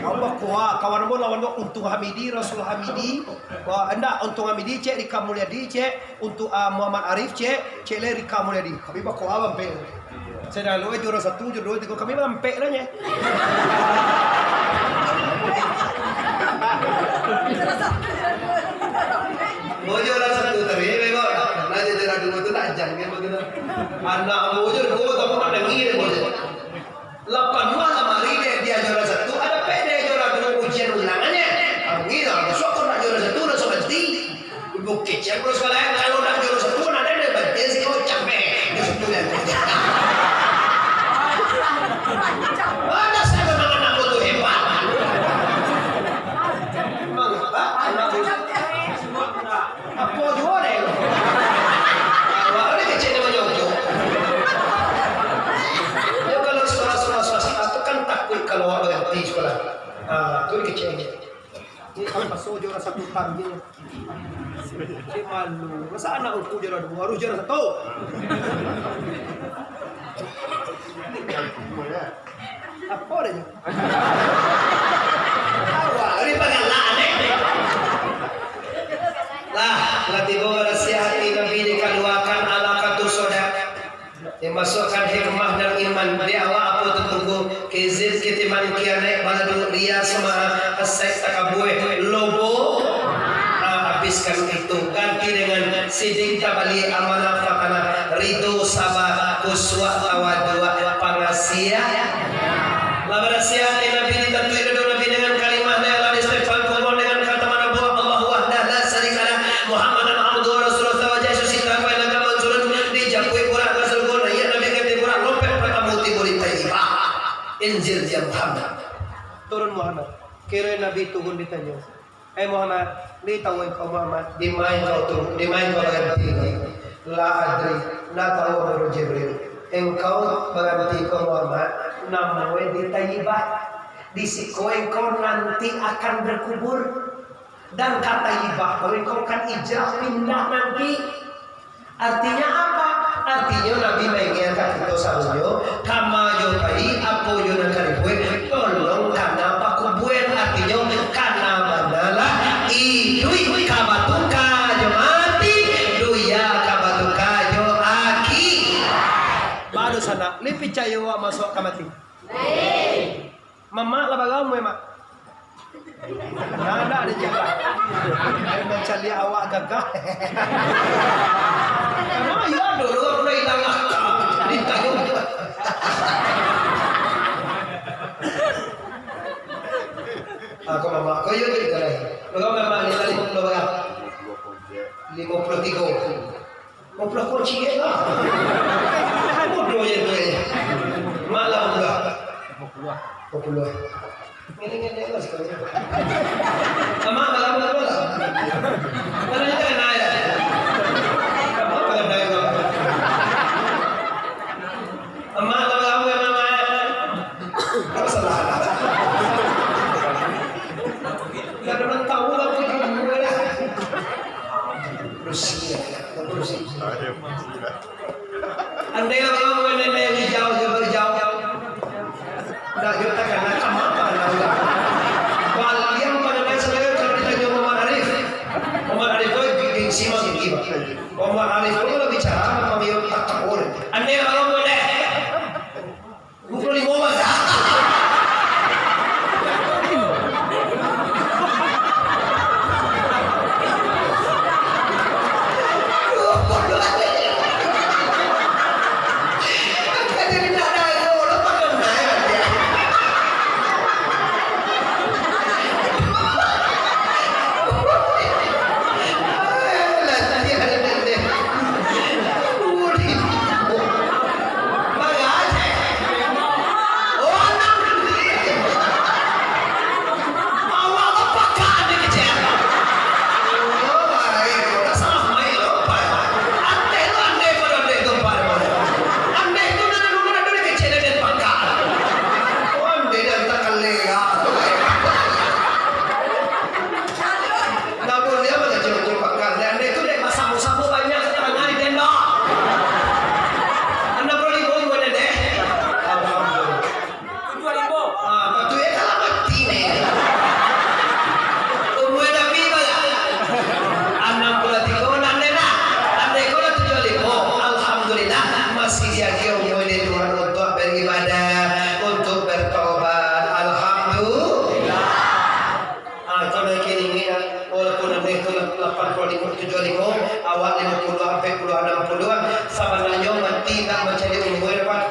Ambo kuah, kawan ambo lawan tu Untung Hamidi, Rasul Hamidi. Wah, ndak, Untung Hamidi cek Rika Mulyadi, cek untuk, ah, Muhammad Arif, cek, cek lai Rika Mulyadi. Kami bakowa bampek. Sadang lu, eh, juara satu, juara dua, tiga, kami bampek lah, nye. Oh, juara satu tadi, memang. Nah, juara dua tu nak jangan begitu. Anak ambo je dua, tapi kan dengi deh, bodoh. Lapan buah lamari deh, dia juara satu, ada pek deh juara dua ujian ulangannyo. Angin lah, besok kau nak juara satu, nak sobat ti. Bukit siang kalau sekolah, kalau nak juara satu, nak ada deh, batin si kau capek. Juara satu dan kau. Ada saya memang anak kau tu hebat. Memang, ha? Anak kau. Apo juo deh? Awak ni kecek namo nyo tu. Yo, kalau sekolah-sekolah swasta tu kan takuik kalau awak baranti sekolah. Ah, tu kecek ni. Ni kan paso juara satu tang ni. Cik malu. Masa anak uku juara dua, harus juara satu? Apo deh? Awak ni pagalak, eh. Lah, lah tibo rahsia hati Nabi dikaluakan, alaqatus soda. Dimasukkan hikmah dan iman. Di awak apo tu tunggu? Kizib, kitiman, kianaik, baladu, riya, sumaah, hasad, takabua, lobo. Ah, habiskan itu. Ganti dengan sidik, tabali, amanah, fatanah, ridho, saba, khusyuk, tawaduk, pangasia. Lah barasiah hati Nabi, ditantuik ridho Nabi dengan kalimah, nan lah diistighfar kubur dengan kata manabuah, Allahu wahdah la syarikalah, Muhammadan abduhu wa rasuluh, tawaja susi takwai langkah mansurun, dijapuik burak ka surgo, naiak Nabi ka burak, lompek partamo tibo di Taibah. Injil dia Muhammad. Turun Muhammad. Kiro Nabi turun ditanyo. Eh, Muhammad, di tahu engkau, Muhammad, di ma engkau tu, di ma engkau baranti? La adri, ndak tahu, Guru Jibril. Engkau baranti ko, Muhammad, namonyo di Taibah. Di siko engkau nanti akan berkubur. Dan ka Taibah ko engkau kan hijrah pindah nanti. Artinya apa? Artinyo Nabi maingatkan ka kito sadonyo, kama jo pai, apo jo nan ka dibuek, tolong kana pakubuan. Artinyo, kana banalah iduik, ka batuka jo mati, dunia ka batuka jo aki. Baru sanak, lai picayo awak masuak ka mati? Mamak lah bara umua, Mak? Nah, ndak ada jalan. Ai, mancaliak awak gagah. Emang iyo ado urang nan ilang akal. Ditayun. Ah, kau mamak, kau iyo je jalan. Kau mamak ni tadi, kau bara? Limo Dua puluh. Ngene-ngene lah sekali. Amak, bagamu apa lah? Mana kita kenal ya? Apa kenal ya? Amak, bagamu kenal ya? Apa salah? Gak ada orang tahu lah, aku juga lah. Rusia, Rusia. Andai lah kalau mengenai hijau, hijau, hijau. Dah, yo takana, ka ma lah urang. Baliau pandangan saudara, kalau ditanyo Muhammad Arif. Muhammad Arif tu gengsi mah tinggi, Pak. Muhammad Arif tu kalau bicara, pamiyo tak kabur. Andai lah kalau mengenai. Dua puluh lima orang. Namun dia mangecek-ngecek pakar, dan dia tu dek basamo-samo banyak, satangah di tenda. Anam puluah limo umua dek. Alhamdulillah. Tujuah limo. Ah, patuik eh kalah mati ni. Umua Nabi bala? Anam puluah tigo, nan dek nah. Andai ko lah tujuah limo, alhamdulillah, masih diagiah umua dek Tuhan untuk beribadah, untuk bertobat. Alhamdulillah. Ah, kalau kini ni, ah, walaupun andai tu lapan puluah limo, tujuah limo, awak limo puluah, ampek puluah, anam puluah, sabananyo mati nak mancari umua, Pak.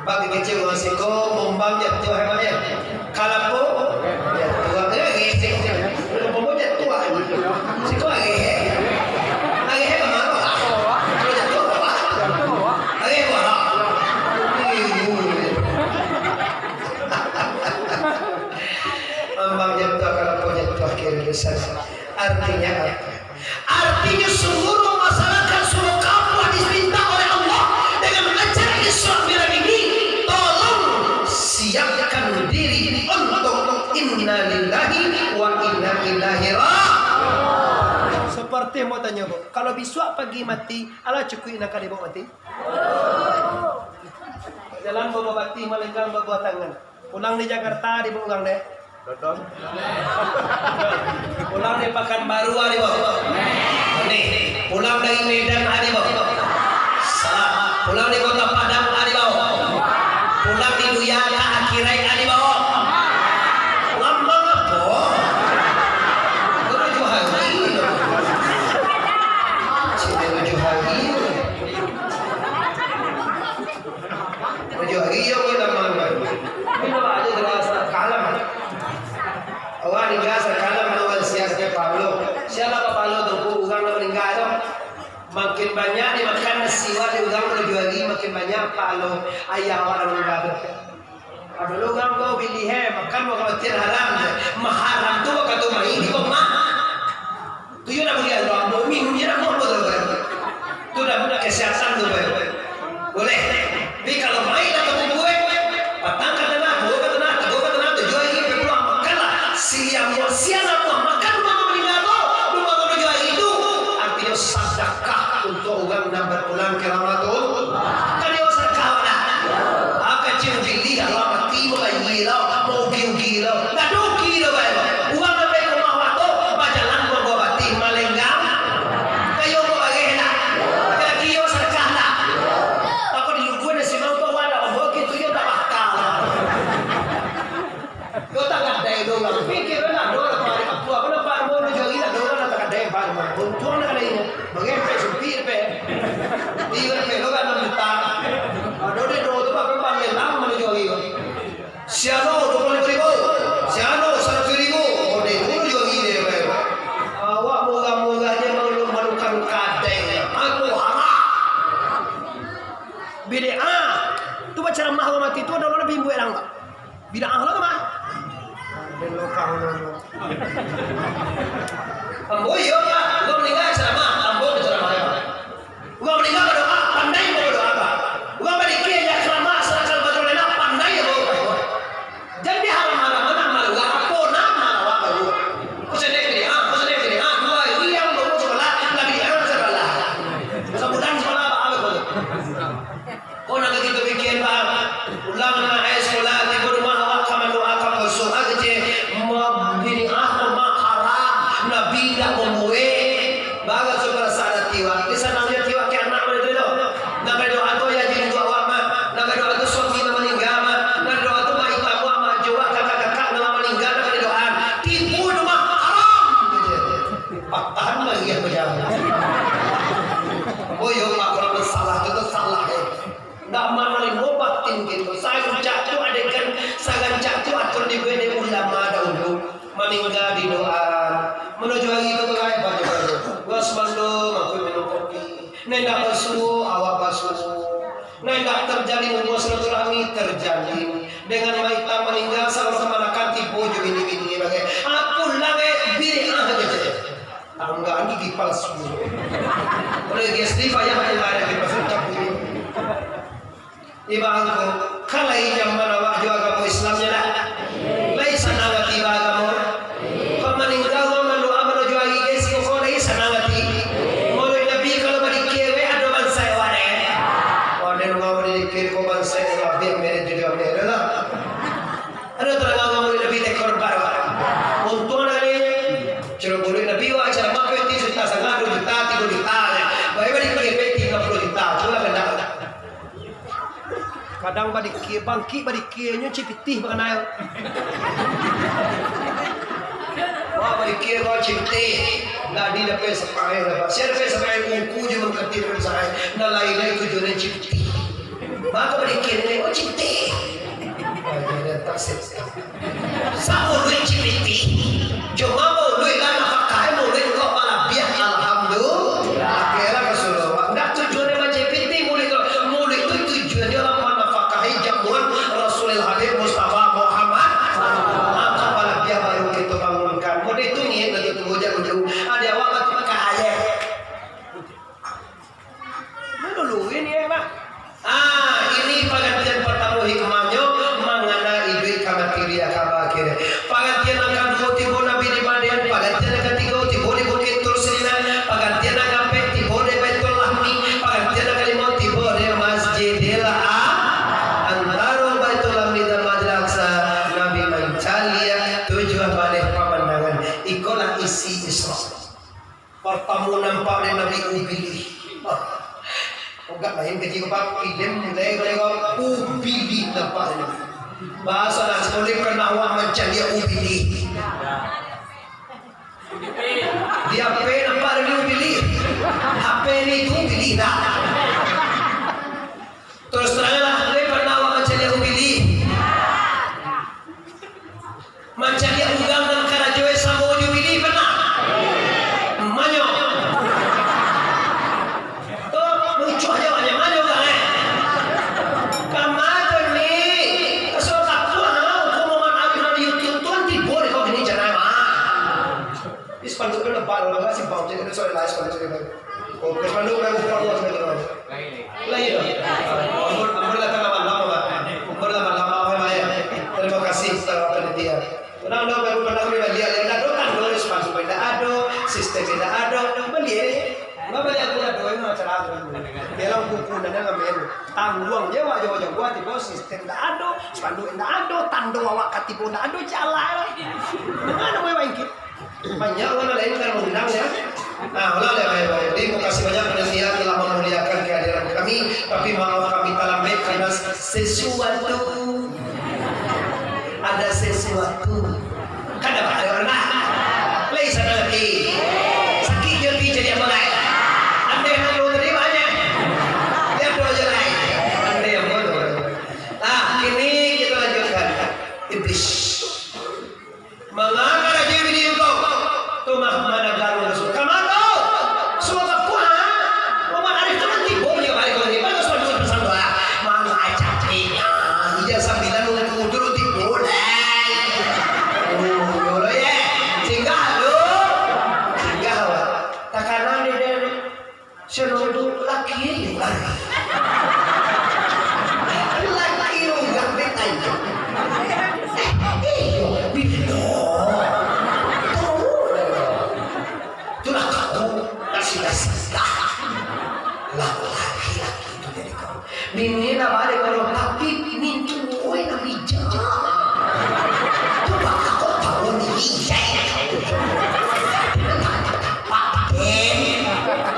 Bagi kecil urang siko, mumbang jatuah, emang, ya? Kalapo? Jatuah, eh, gesek je. Kalapo jatuah. Siko agak, eh. Agak, eh, kemana, Pak? Kalau jatuah, Pak? Agak, eh, Pak? Ambang jatuah, kalapo jatuah, kiri lisan. Artinya apa? Artinya seluruh masyarakat Surakarta dipinta oleh Allah dengan acara Isra Mi'raj ini, tolong siapkan diri untuk inna lillahi wa inna ilaihi raji'un. Seperti mau tanya, Bu, kalau bisuak pagi mati, alah cukuik nak ka dibawa mati? Jalan babuah batih, malenggang babuah tangan. Pulang di Jakarta, di urang deh. Pulang di Pakanbaru, ah, di bawah. Nih, pulang dari Medan, ah, di bawah. Salah. Pulang di Kota Padang, ah, di bawah. Pulang di dunia ka akhirat, ah, di bawah. Lambang apa? Tujuh hari. Tujuh hari. Tujuh hari yo, weh, lama, weh. Tapi awak aja dirasa kalam. Awak dirasa kalam, awak sia-sia pahalo. Sia lah pahalo tu, urang nan maningga tu. Makin banyak dimakan nasi awak di urang tujuh hari, makin banyak pahalo ayah awak nan maningga tu. Ado urang ko bilih, eh, makan bukan matian haram je. Maharam tu bakato mai di rumah. Tu yo nak bagi Allah, mau minum je nak, mau apa tu, Bang? Tu dah budak kesihatan tu, Bang. Boleh. Tapi kalau main lah kamu buat, patang ka tanah, duo ka tanah, tigo ka tanah, tujuah hari, pulang makan lah. Siang, siang lah, buah makan, rumah kau meninggal tu, rumah kau tujuah hari tu. Artinya sadakah untuk orang nan berpulang ke Rahmatullah. Kan dia sedekah lah. Ah, kacil gili, Allah mati, mau bayi lah, mau ugi-ugi lah. Nggak ada ugi lah, Bang. Uang sampai ke rumah awak tu, bajalan buah-buah batih, malenggang. Kayo buah bareh lah. Kaki yo sadakah lah. Takut di lugu nasi mau tu, awak dah buah gitu, yo tak bakal lah. Yo tak gadai tu lah. Pikir lah, dua lah, hari kapua, apa nampak, mau tujuh hari lah, dua lah, tak gadai, Bang. Untung lah, kadai. Mangepek sumpik dapek. Iyo dapek lo kan anam juta. Ado dek do tu pakai ban lelang manuju hari tu. Si anu dua puluh limo ribu, si anu saratus ribu. Oh, dek tu jual gini dapek. Awak murah-murah je malu-malukan kadai. Aku haram. Bid'ah. Tu bacaramah urang mati tu ado lo nabi buek lang. Bid'ah lo mah. Ambo iyo, Pak. Urang maningga ceramah, ambo ceramah. Urang maningga badoa, pandai ambo badoa, Pak. Urang badikia, ya, ceramah, sadakah, badoa, pandai ambo badoa. Jan diharam-haramkan amal urang, apo nan amal awak baru. Ko sadek bid'ah, ko sadek bid'ah, duo hari ambo sikola, lah bid'ah sabalah. Sabulan sikola, Pak, abih ko. Ko nan ka kito pikia, Pak. Pulang anak sikola, tibo rumah awak ka mandoakan musuah, kecek, ma-, bid'ah ko mah haram, Nabi indak mambuek. Baraso parasaan ati awak. Di sanang jo ati awak, kek anak mah itu doh. Nan ka didoa tu, ayah jo induak awak mah. Nan ka didoa tu, suami nan maningga mah. Nan ka didoa tu, mak itam awak, mak ajo awak, kakak-kakak nan lah maningga, nan ka didoa. Tibo di rumah, haram, kecek. Patahan lagi yang berjalan. Oh, iyo, Pak, kalau salah tu, tu salah, eh. Ndak manarimo batin kito. Sarancak tu adegan, sarancak tu aturan dibuek dek ulama dahulu. Maningga didoaan. Manuju hari tu, tu, kan, banyak-banyak. Gua sumando, ngaku minum kopi. Nan indak basuo, awak basuo. Nan indak terjalin hubungan silaturahmi, terjalin. Dengan maitam maningga, sabalun kamanakan tibo jo bini-bini bagai. Apo lai, bid'ah kecek. Tanggaan gigi palsu. Oleh G S D payah, payah ada di pasar Kapunya. Iba angku, kan lai jaman awak jo agamo Islamnyo lah. Lai sanang ati baagamo. Kok maningga urang mandoa manojo ari, guys, kok lai sanang ati. Maulid Nabi kalau badikia we ado bansaik awak deh. Wah, den urang badikir kok bansaik abih, meret jo ameh lah. Ado tadanga urang Maulid Nabi tekor bar, Pak. Untuang ado kali. Ciro Maulid Nabi, wah, acara mah peti juta satangah, duo juta, tigo juta, ya. Bae badikia peti limo puluah juta, cubo lah kandak. Kadang badikia, bangkik badikia, nyo cipitih bakana. Wah, badikia, wah, cipitih. Ndak di dapek sapaeh lah, Pak. Sia dapek sapaeh, ungku jo mangkatik dapek sapaeh. Ndak lai-lai tujuannyo cipitih. Mako badikia, oh, cipitih. Oh, iyo, dah tak sip. Samuluik cipitih. Cuma mauluik lah nafakah, mauluik kok malabiah, alhamdulillah. Oke lah, Rasulullah. Ndak tujuan dia macipitih mauluik tu. Mauluik tu tujuan dia lah manafakahi jamuan Rasulil Habib Mustafa Muhammad. Maka malabiah baru kita bangunkan. Mode itu niat lagi tu, hujat ujung. Ada awak batu kaya. Manuluin ye, Pak. Ah, ini pagantian partamo hikmahnyo mangana iduik ka mati, ria ka baakhir. Pagantian nan kaduo tibo Nabi di Madyan, pagantian nan katigo tibo di Bukik Tur Sina, pagantian nan kaampek tibo di Baitul Lahmi, pagantian nan kalimo tibo di Masjidil A-, antaro Baitul Lahmi dan Masjidil Aqsa, Nabi mancaliak tujuah baleh pamandangan. Ikolah isi Isra. Partamo nampak dek Nabi Ubilih. Agak lain kaji ko, Pak. Pilem mulai dari Ubilih nampak dek Nabi. Bahaso lah, sekolah pernah awak mancaliak Ubilih. Di H P nampak dek Ubilih. H P ni tu Ubilih dah. Terus terang lah, le pernah awak mancaliak Ubilih? Mancaliak urang nan karajo e samo jo Ubilih pernah? Manyo. Tu, lucu aja, manyo urang, eh. Kama tu ni, so kapuah, ha, hukum Muhammad Arif dari YouTube tu, tibo di kau gini, jangan, ha. Di spanduk tu nampak, kalau nggak simpang, jadi ada soal lain spanduk tu. Oh, ke spanduk, kan, bukan luas, kan, kan. Lah, iya. Ampun, ampun lah, tengah malam, Pak. Ampun lah, malam, malam, Pak, ya. Terima kasih, para panitia. Tenang, udah, baru pernah kami balik, ya. Nggak ada, kan, ada spanduk, nggak ada, sistem nggak ada. Balik, ya. Nggak balik, aku nggak ada, ini acara, kan. Dia lah buku, nanya, ngambil. Tangguang je, wajah-wajah gua, tiba sistem nggak ada, spanduk nggak ada, tando awak katibo nggak ada, jalan. Mana mau bangkit? Banyak urang lain kan mengundang, ya. Nah, ulang, ya, baik, baik. Jadi, makasih banyak panitia telah memuliakan kehadiran kami. Tapi maaf kami talambek karena sesuatu. Ada sesuatu. Kan dapat ada orang lah. Lai sana lagi. Sakit dia pi jadi apa lai? Andai nak lu tadi banyak. Lihat tu aja lai. Andai apa tu. Nah, kini kita lanjutkan. Iblis. Mangakar aja bini engkau. Tu mah mana garu Rasul. Kamu tahu? Suatu kuah. Muhammad Arif tu nanti boleh balik lagi. Mana suatu pesan doa? Mana aja ni? Ah, ija sambilan untuk dulu timbul. Bini lah balik kalau tapi mintu gue nak bijak. Tu bakal kau tahu ni bijak. Pak Ben.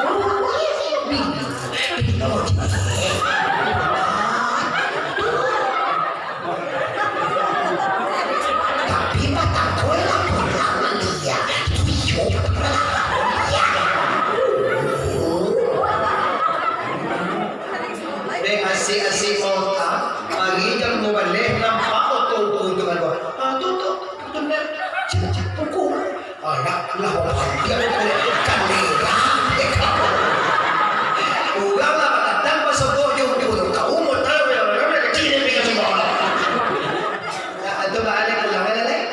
Oh, iya sih, bini. Bini kau cewek. Tapi patang kau lah pulang dia. Itu iyo. Dek asik-asik mota, pagi jam duo baleh nampak oto ungku tu kaluar. Ah, tu, tu, tu, tu, tu, tu, ungku. Alah, lah, lah, dia tu kalera, dek kau. Urang lah datang pasogok jo ungku tu. Kau mota, kecil dia tinggal semua. Nah, tu balik pulang, kan, Lek?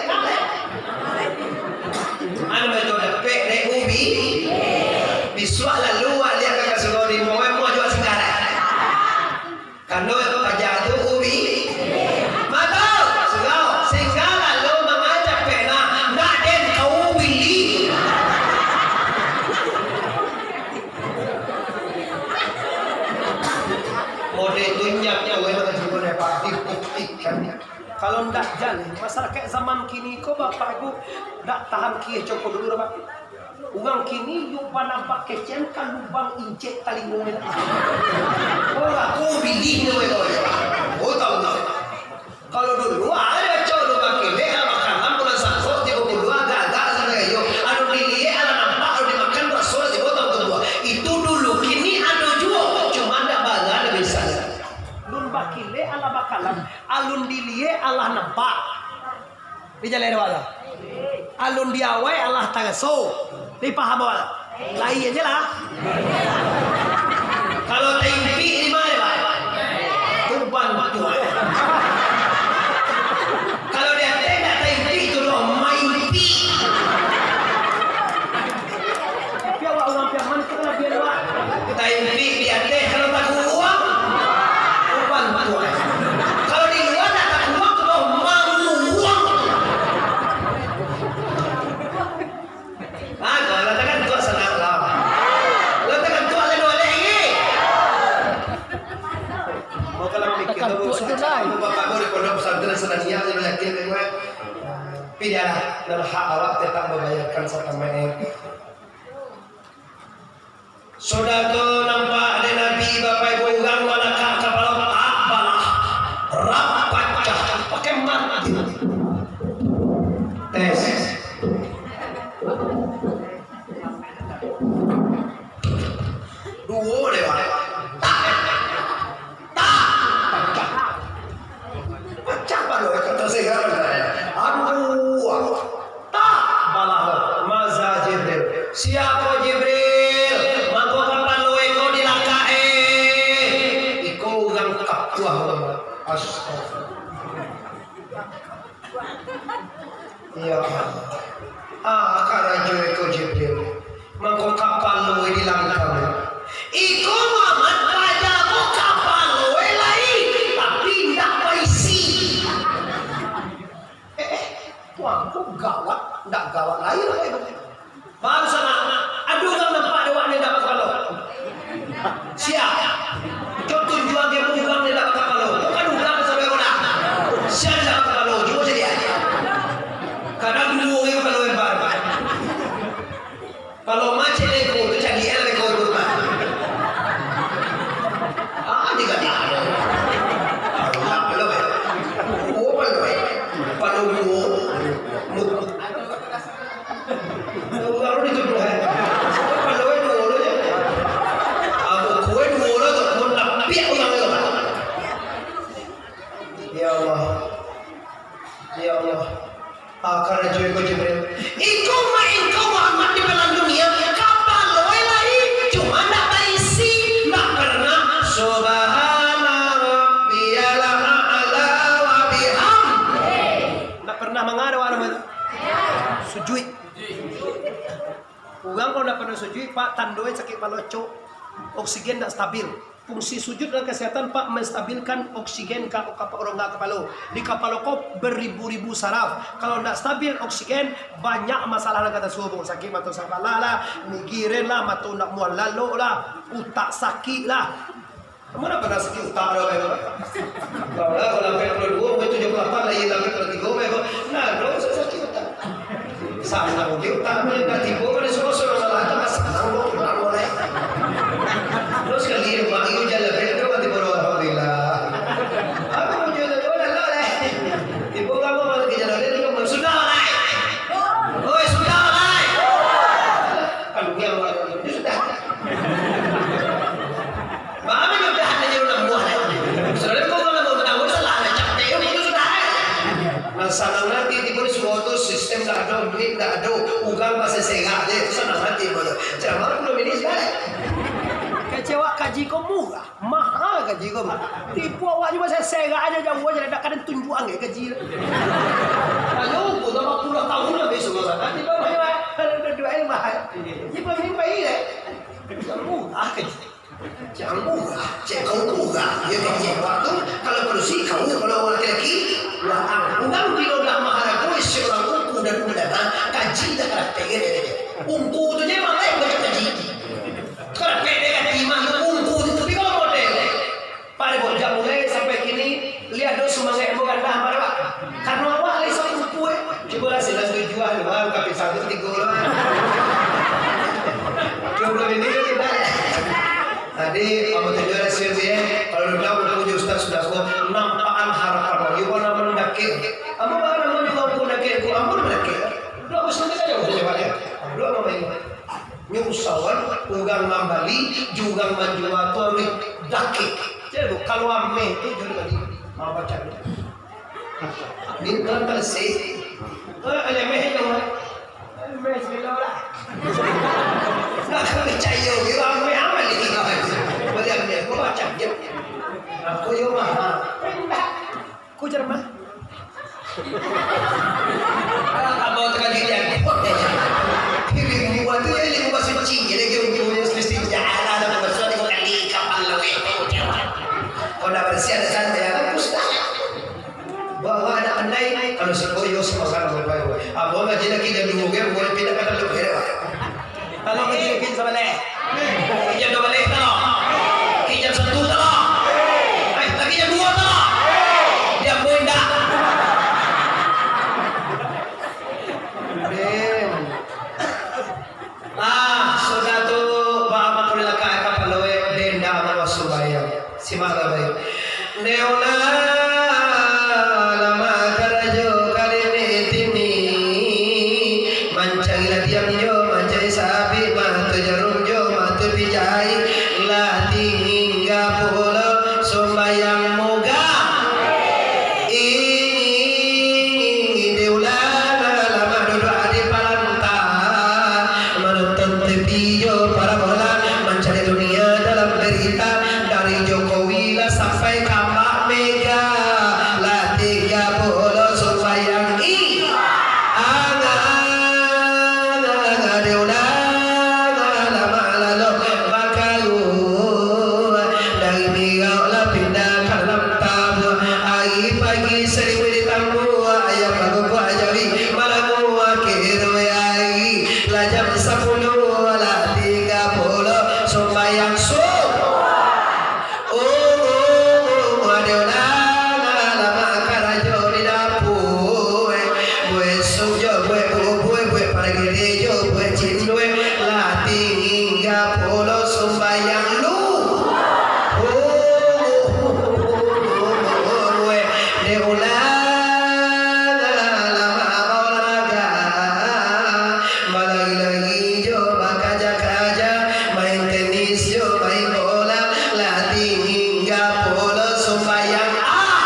Anu baco dapek dek ubi. Bisuak lalu awak liak ka surau di Moe, Moe jual singkarak. Kando paja tu ubi. Mato, surau, singkarak lalu mangajak pek nah, nak den kau bili. Mode tu nyap nyawa yang kacau, Pak, dibuktikan. Kalau ndak jaleh, masyarakaik zaman kini ko, Bapak Ibu, ndak tahan kieh coko dulu, Pak. Urang kini yo banampak kecen ka lubang incek talingo ni. Oh, aku bini ni, weh, weh. Oh, tahu, tahu. Kalau dulu, ada cok lubang kilek, alah makanan, bulan sangko, tigo puluah, agak-agak, sangai yo. Anu diliek, alah nampak, anu dimakan, raso, tigo tahun tumbuah. Itu dulu, kini ado juo, cuma ndak bara, ndak bisa. Lun bakilek, alah bakalam. Alun diliek alah nampak. Di jaleh dua tu. Alun diawai alah taraso. Dipaham awak? Lai aja lah. Kalau taimpik di mana, Pak? Tuban tu. Kalau di ateh nak taimpik tu doh maimpik. Tapi awak urang Piaman tu kan labiah luak. Taimpik di ateh kalau takuruang, uban tuan. Kalau di lua tak takuruang, tu baru manguruang. Ah, kalau lah takan tuak sanang lah. Lah takan tuak lalu alih lagi. Mau kalau mikir takan tu tuak je lah. Bapak guru di pondok pesantren Sanadiyah, dia yakin dia buat. Pilihanlah, dan hak awak tetap membayarkan satamek. Sudah tu nampak dek Nabi, Bapak Ibu, urang malakak kapalo tak balah, rap pacah, pakai mati. Tes. Duo deh, Pak. Tak. Tak. Pacah. Pacah pado, kata saya. Aduh. Tak, balah, maza Jibril. Sia ko Jibril? Mangko kapalo iko dilakak e. Iko urang kapuah, Muhammad. Astagfirullah. Ya Allah. Ah, karajo iko Jibril. Mangko kapalo dilangkang. Iko Muhammad paja ko kapalo lai, tapi indak baisi. Eh, eh, wah, kok gawat, ndak gawat lai lah, eh. Baru sama, aduh, urang nampak dek awak ni ndak bakapalo. Sia. Cok tunjuang dia urang ni ndak bakapalo. Bukan urang sampai kau dah. Sia ndak bakapalo, cubo caliak. Kadang duo urang kapalo lebar. Kalau macet leko tu, caliak lah leko tu. Ah, dia kata, aduh. Aduh, aduh, aduh. Oh, aduh, aduh. Aduh, aduh. Urang tu dituduh, eh. Kalau duo lo je. Abu kue duo lo tu, mun tapiak urang tu. Ya Allah. Ya Allah. Ah, karajo iko Jibril. Iko mah engkau Muhammad di dalam dunia, kapalo lai, cuma ndak baisi, ndak pernah. Subhana rabbiyal a'la wa bihamdih. Ndak pernah mangado alam itu. Sujuik. Urang kalau ndak pernah sujuik, Pak, tandonyo sakik palo, cok. Oksigen ndak stabil. Fungsi sujuik dalam kesehatan, Pak, menstabilkan oksigen ka, ka rongga kapalo. Di kapalo ko beribu-ribu saraf. Kalau ndak stabil oksigen, banyak masalah lah kata suruh, sakik mato sabalah lah, migiren lah, mato ndak muah lalok lah, utak sakik lah. Kamu dah pernah sakik utak dah, Bang? Kalau lah, kalau sampai puluah dua, mungkin tujuh puluh lapan lah, iya, sampai puluh tiga, Bang. Nah, dah usah sakik utak. Sanang je utak, Bang. Dah tiba, kalau suruh-suruh malah, tak sanang, Bang, utak, Bang, eh. Terus sekali, Bang, iya, jalan, Bang, dah mati, Bang, alhamdulillah. Aku mau jual, Bang, dah lah, eh. Tiba, Bang, malah ke jalan, dia bilang, "Sudah, Bang, eh." "Oi, sudah, Bang, eh." Kalau dia, Bang, dia sudah. Baa nyudahan aja urang buah, eh. Saudara, kok urang buah tahu salah, eh, capek, eh, itu sudah, eh. Nah, sanang hati, tibo di suatu sistem dak ado, duit dak ado, urang basesegak je, itu sanang hati, bodoh. Ceramah puluh minit sudah, eh. Kecewa kaji ko murah, mahal kaji ko, Bang. Tipu awak je basesegak aja, jauah aja, dak kadang tunjuak angge kaji tu. Ayo, ko dah puluah tahun lah besok, Bang. Nanti, Bang, ayo, eh. Dua-dua, eh, mahal. Tipu minit pai, eh. Murah kaji. Jan murah, cek kau murah. Yo, cek, cek, waktu kalau padusi kau, kalau urang laki-laki, wah, urang bilo dah maharago, isi urang ungku dan ulama, kaji dah karateh, yo, yo, yo. Ungku tu je maleh baca kaji. Karateh dek kaji mah, ungku tu, tapi kalau model. Pada bojang mulai sampai kini, Liek do sumangek ambo randah, Pak, Pak. Karano awak lai sakumpua, eh. Cubolah sinan tujuah lah, Bang, ka pisang tu tigo lah, Bang. Cubo ini kan tidak, eh. Tadi, ambo tunjuak hasil dia, eh. Kalau udah, udah punya ustaz sudah ko, nampakan harapan. Iyo, mana mandakek. Ambo mana mau juga aku dakek, aku ambo dakek. Dua ambo sampai saja, udah coba, ya. Dua ambo main. Nyo usahoan, urang mambali, jo urang manjua tu aruih dakek. Jadi, kalau ameh tu, jadi tadi, mau baca. Ni tuan tak sih. Eh, ameh tu, ameh segala lah. Nak percaya, dia ameh amal ni. Boleh ameh, kau baca je. Aku yo mahal. Ku jar mah. Alah, abang takajuik di aku. Ilmu buat tu, ya, ilmu bahasa Cina, dia kira ilmu yang semestinya. Alah, ada bahasa tiga kali kapal laweh. Kau dah bersih, ada santai, ada pustaka. Bawa anak pandai, kalau sekoyo, sekolah, kalau baik. Abang ngaji lagi jam dua, kan, boleh pindah ke dalam, ya, Pak? Tolong lagi, lagi sabaleh. Lagi jam dua baleh, tolong. Lagi jam satu, tolong. Eh, lagi jam dua, tolong. Diam, boy, ndak. Ah, sudah tu, ba-, makulilakan kapalo, eh, denda mawa sumbayang. Simak lah baik. Nyo lah, lama karajo kali ni tini, mancari ladiang jo, mancari sabik, matu jarum jo, matu pijai, lah tingga pulo sumbayang mugah. Ih, di ulang lama duduak di palanta, manonton T V jo parabola, mancari dunia dalam berita, dari Jokowi lah sampai ka Mak Mega, lah tingga pulo sumbayang. Ih, angan, angan, di ulang lama lalu bakaruah, dari mirau lah pindah ka dalam tabuah. Ari pagi saribu ditambuah, ayam bakukuak jari malanguah, kiro ari lah jam sapuluah, lah tingga pulo sumbayang subuah. Oh, oh, oh, ado nan alamak karajo di dapua, eh. Buek sup jo, buek bubua, buek pargede jo, buek cindua, eh. Lah tingga pulo sumbayang lu. Oh, oh, oh, oh, oh, eh. Dek ulah alamak baolahraga. Balari-lari jo, bakaja-kaja, main tenis jo, main bola, lah tingga pulo sumbayang. Ah!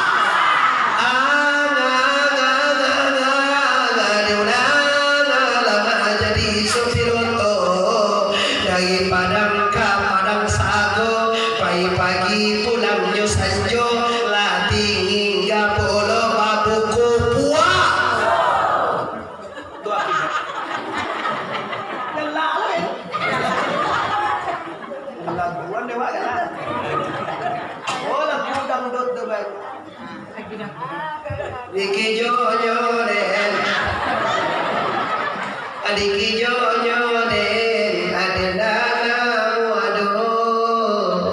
Ang, ang, ang, ang, ang, ado nan alamak jadi supir oto. Dari Padang ka Padang Sago, pai pagi pulangnyo sanjo, lah tingga pulo babuko puah. Tu akibat. Galak lah, eh. Laguan deh, Wak, galak. Oh, lagu dangdut tu, Bang. Dikijonyo den. Dikijonyo den. Aden danamu aduh.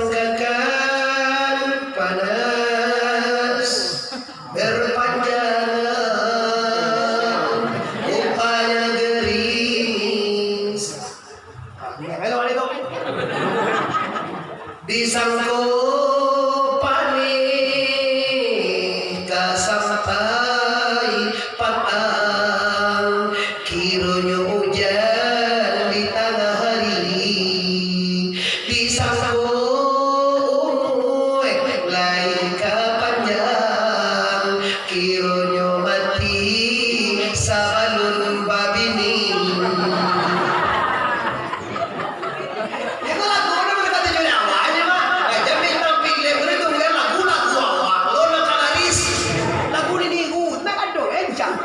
Sanggakan panas berpanjangan, upahnya gerimis. Disangko paneh ka sampai patang, kironyo ujan di tangah hari. Disangko umua lai ka panjang, kironyo mati sabalun babini. Itu lagu mana boleh kata judul awalnya, Mak? Raja Bintang Pilih, boleh tunggu lagu-lagu awal lo nak kalaris. Lagu ni niru, nak ado encang.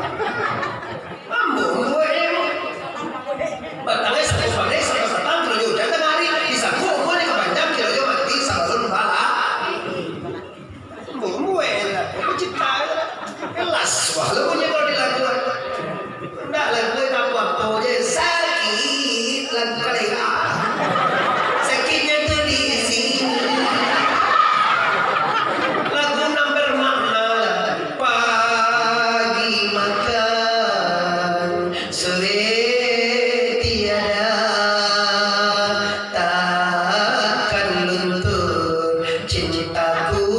Ambo buek, eh. Batang es, aku panas, aku datang, kironyo ujan tangah hari, disangko umua ni ka panjang, kironyo mati sabalun bala. Ambo buek, eh, lah. Aku cipta, eh, lah. Kelas, wah, lo bunyi kalau di lagu, eh. Ndak lagu, eh, tak apa-apa je. Sakit, lagu kalera. Sakitnya tu di sini. Lagu nan bermakna lah. Pagi makan, sore tiada, takkan luntur cintaku.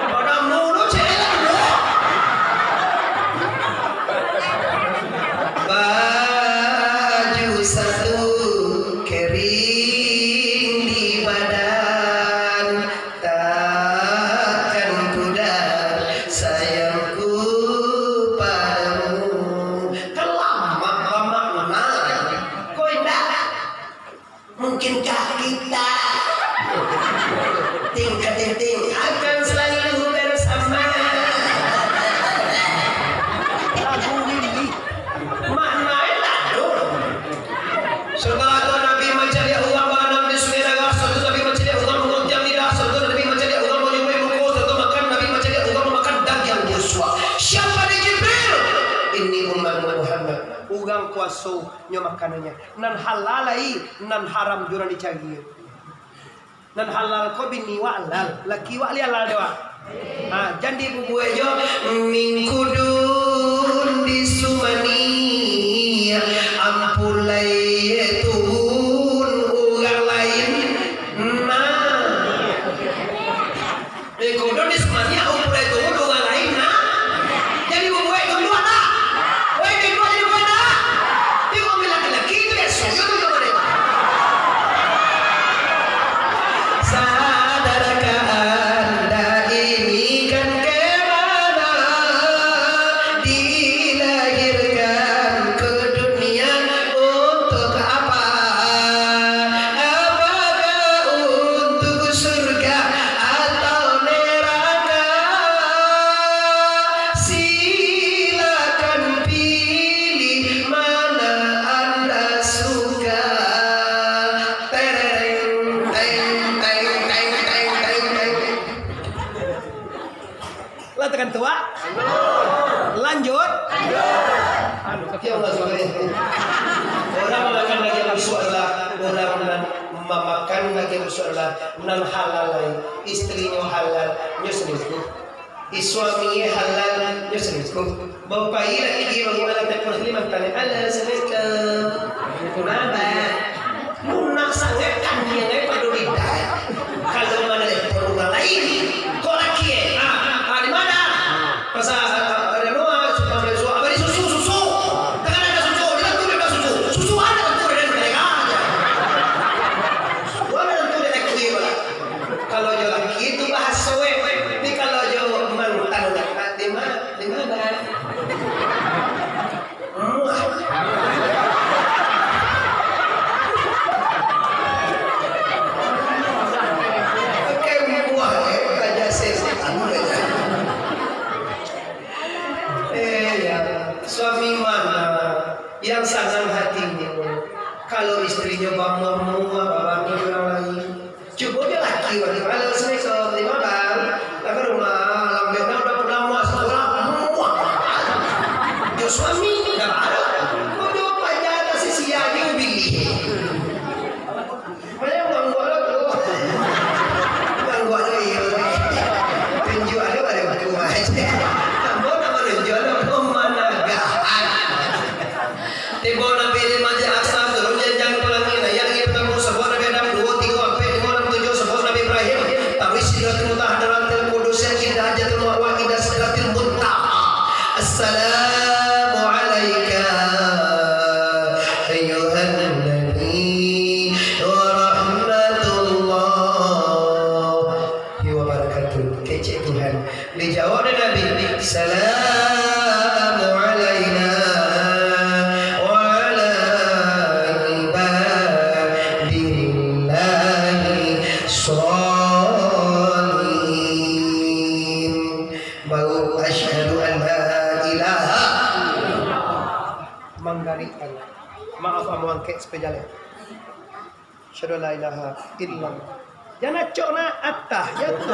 Padamu tu cewek tu. Baju satu kering di badan, takkan pudar sayangku padamu. Kan lamak-lamak benar. Kok indak? Mungkinkah kita tingkat ting akan selalu bersama? Lagu ini maknanya tak ada. Setelah tu Nabi mancaliak urang baranam di Sungai Darah, setelah tu Nabi mancaliak urang manguntiang lidah, setelah tu Nabi mancaliak urang manyumbai muko, setelah tu makan Nabi mancaliak urang mamakan dagiang busuak. Siapa ni Jibril? Ini umatmu Muhammad. Urang kuaso nyo makanannyo. Nan halal lai, nan haram jo nan dicari. Nan halal ko bini wak halal, laki wak lai halal jo wak. Ha, jan dibubuek jo, mingkudun di sumani, ampun lai turun urang lain. Nah. Eh, kodon di sumani, ampun lai turun urang lain, nah. Jadi bubuek tunduak tak? Weh, tunduak jadi bubuek tak? Tapi kalau laki-laki tu, ya, suyo tu, Sadarkah anda ini kan kemana dilahirkan ke dunia, untuk apa? Apakah untuk surga atau neraka? Silakan pilih mana anda suka. Tereng, teng, teng, teng, teng, teng, teng. Lah tekan tu, Wak? Lanjut. Aduh, kaki Allah sudah. Orang makan dagiang busuak adalah orang nan mamakan dagiang busuak adalah nan halal lai, istrinyo halal, nyo selingkuh. Suami halal, nyo selingkuh. Bapai laki baru malam telepon Haliman tanya, "Halo, assalamualaikum." Kenapa? Munak sangat kan dia ngai pado lidah. Kalau mana telepon urang lain, kok laki eh? Ah, ah, di mana? Pasal, ah, ah, ada Noah, suka beli susu. Apa ni susu, susu? Tangan ada susu, di dalam tu ada susu. Susu ada tu, ada di mereka aja. Susu ada tu, ada laki, Pak. Kalau jo laki tu bahaso, eh. Tapi kalau jo mantan, di ma-, di mana? Muah. Oke, muah, eh, raja setan, raja. Eh, ya. Suami mana yang sanang hatinya kalau istrinyo bamuah-muah, babanding urang lain? Cubo jo laki wak, "Halo, assalamualaikum, di ma, Bang?" Lah ka rumah, lambek nah udah pulang, muah sakolah, muah. Jo suami, dah baru. Kok jo paja, dah sisia aja, ubili. Shalin. Baru asyhadu an la ilaha. Manggarikkan. Maaf, amuah angkek sepejalek. Asyhadu an la ilaha illallah. Jan acok nak atah, ya tu.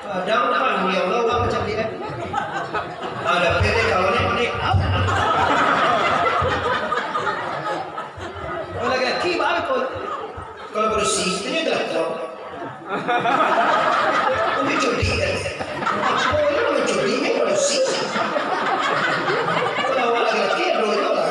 Kadang panggil Allah, Allah macam dia. Ada pede kalau ni, ni. Kalau lagi-lagi, baru kau. Kalau bersih, itu dia telah kau. Itu judi, kan? Semua orang mencuri, ini bersih. Kalau awak lagi-lagi, ya, dua-dua lah.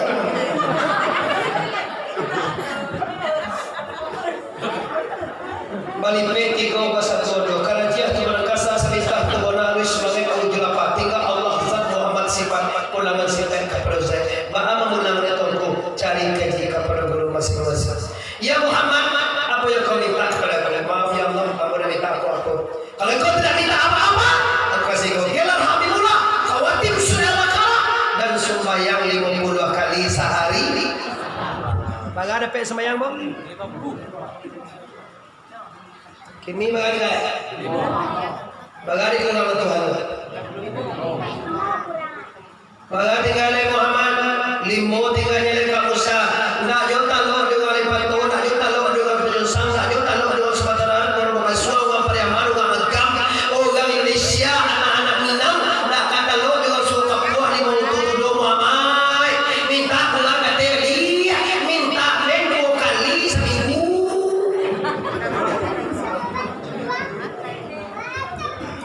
Balipeh tigo basatu ado, karajiah tu manangkasa, salintah tu bona aluih, sabagai kaum julapa, tingga Allah zat Muhammad sifat, ulangan sifat ka parusaik. Baa mamulang datang ko, cari kaji ka pado guru masing-masing. Ya Muhammad, apa yang kau minta kepada aku? Maaf ya Allah, ambo indak minta apo-apo. Kalau engkau tidak minta apa-apa, aku kasih kau gelar Habibullah, khawatim surah Al-Baqarah, dan sumbayang lima puluh kali sahari. Bara dapek sumbayang, Bang? Kini bara tingga? Bara tingga ka Tuhan? Bara tingga lai Muhammad? Limo tingganyo lai ka Musa. Ndak jo talok di urang Lipanto, ndak jo talok di urang Pajunsang, ndak jo talok di urang Sumatera, urang Bukasuang, urang Pariaman, urang Agam, urang Indonesia, anak-anak Minang, ndak ka talok di urang Suku Kapuah, limo untu tu doh Muhammad. Minta pulang katek baliak, minta pen duo kali saminggu.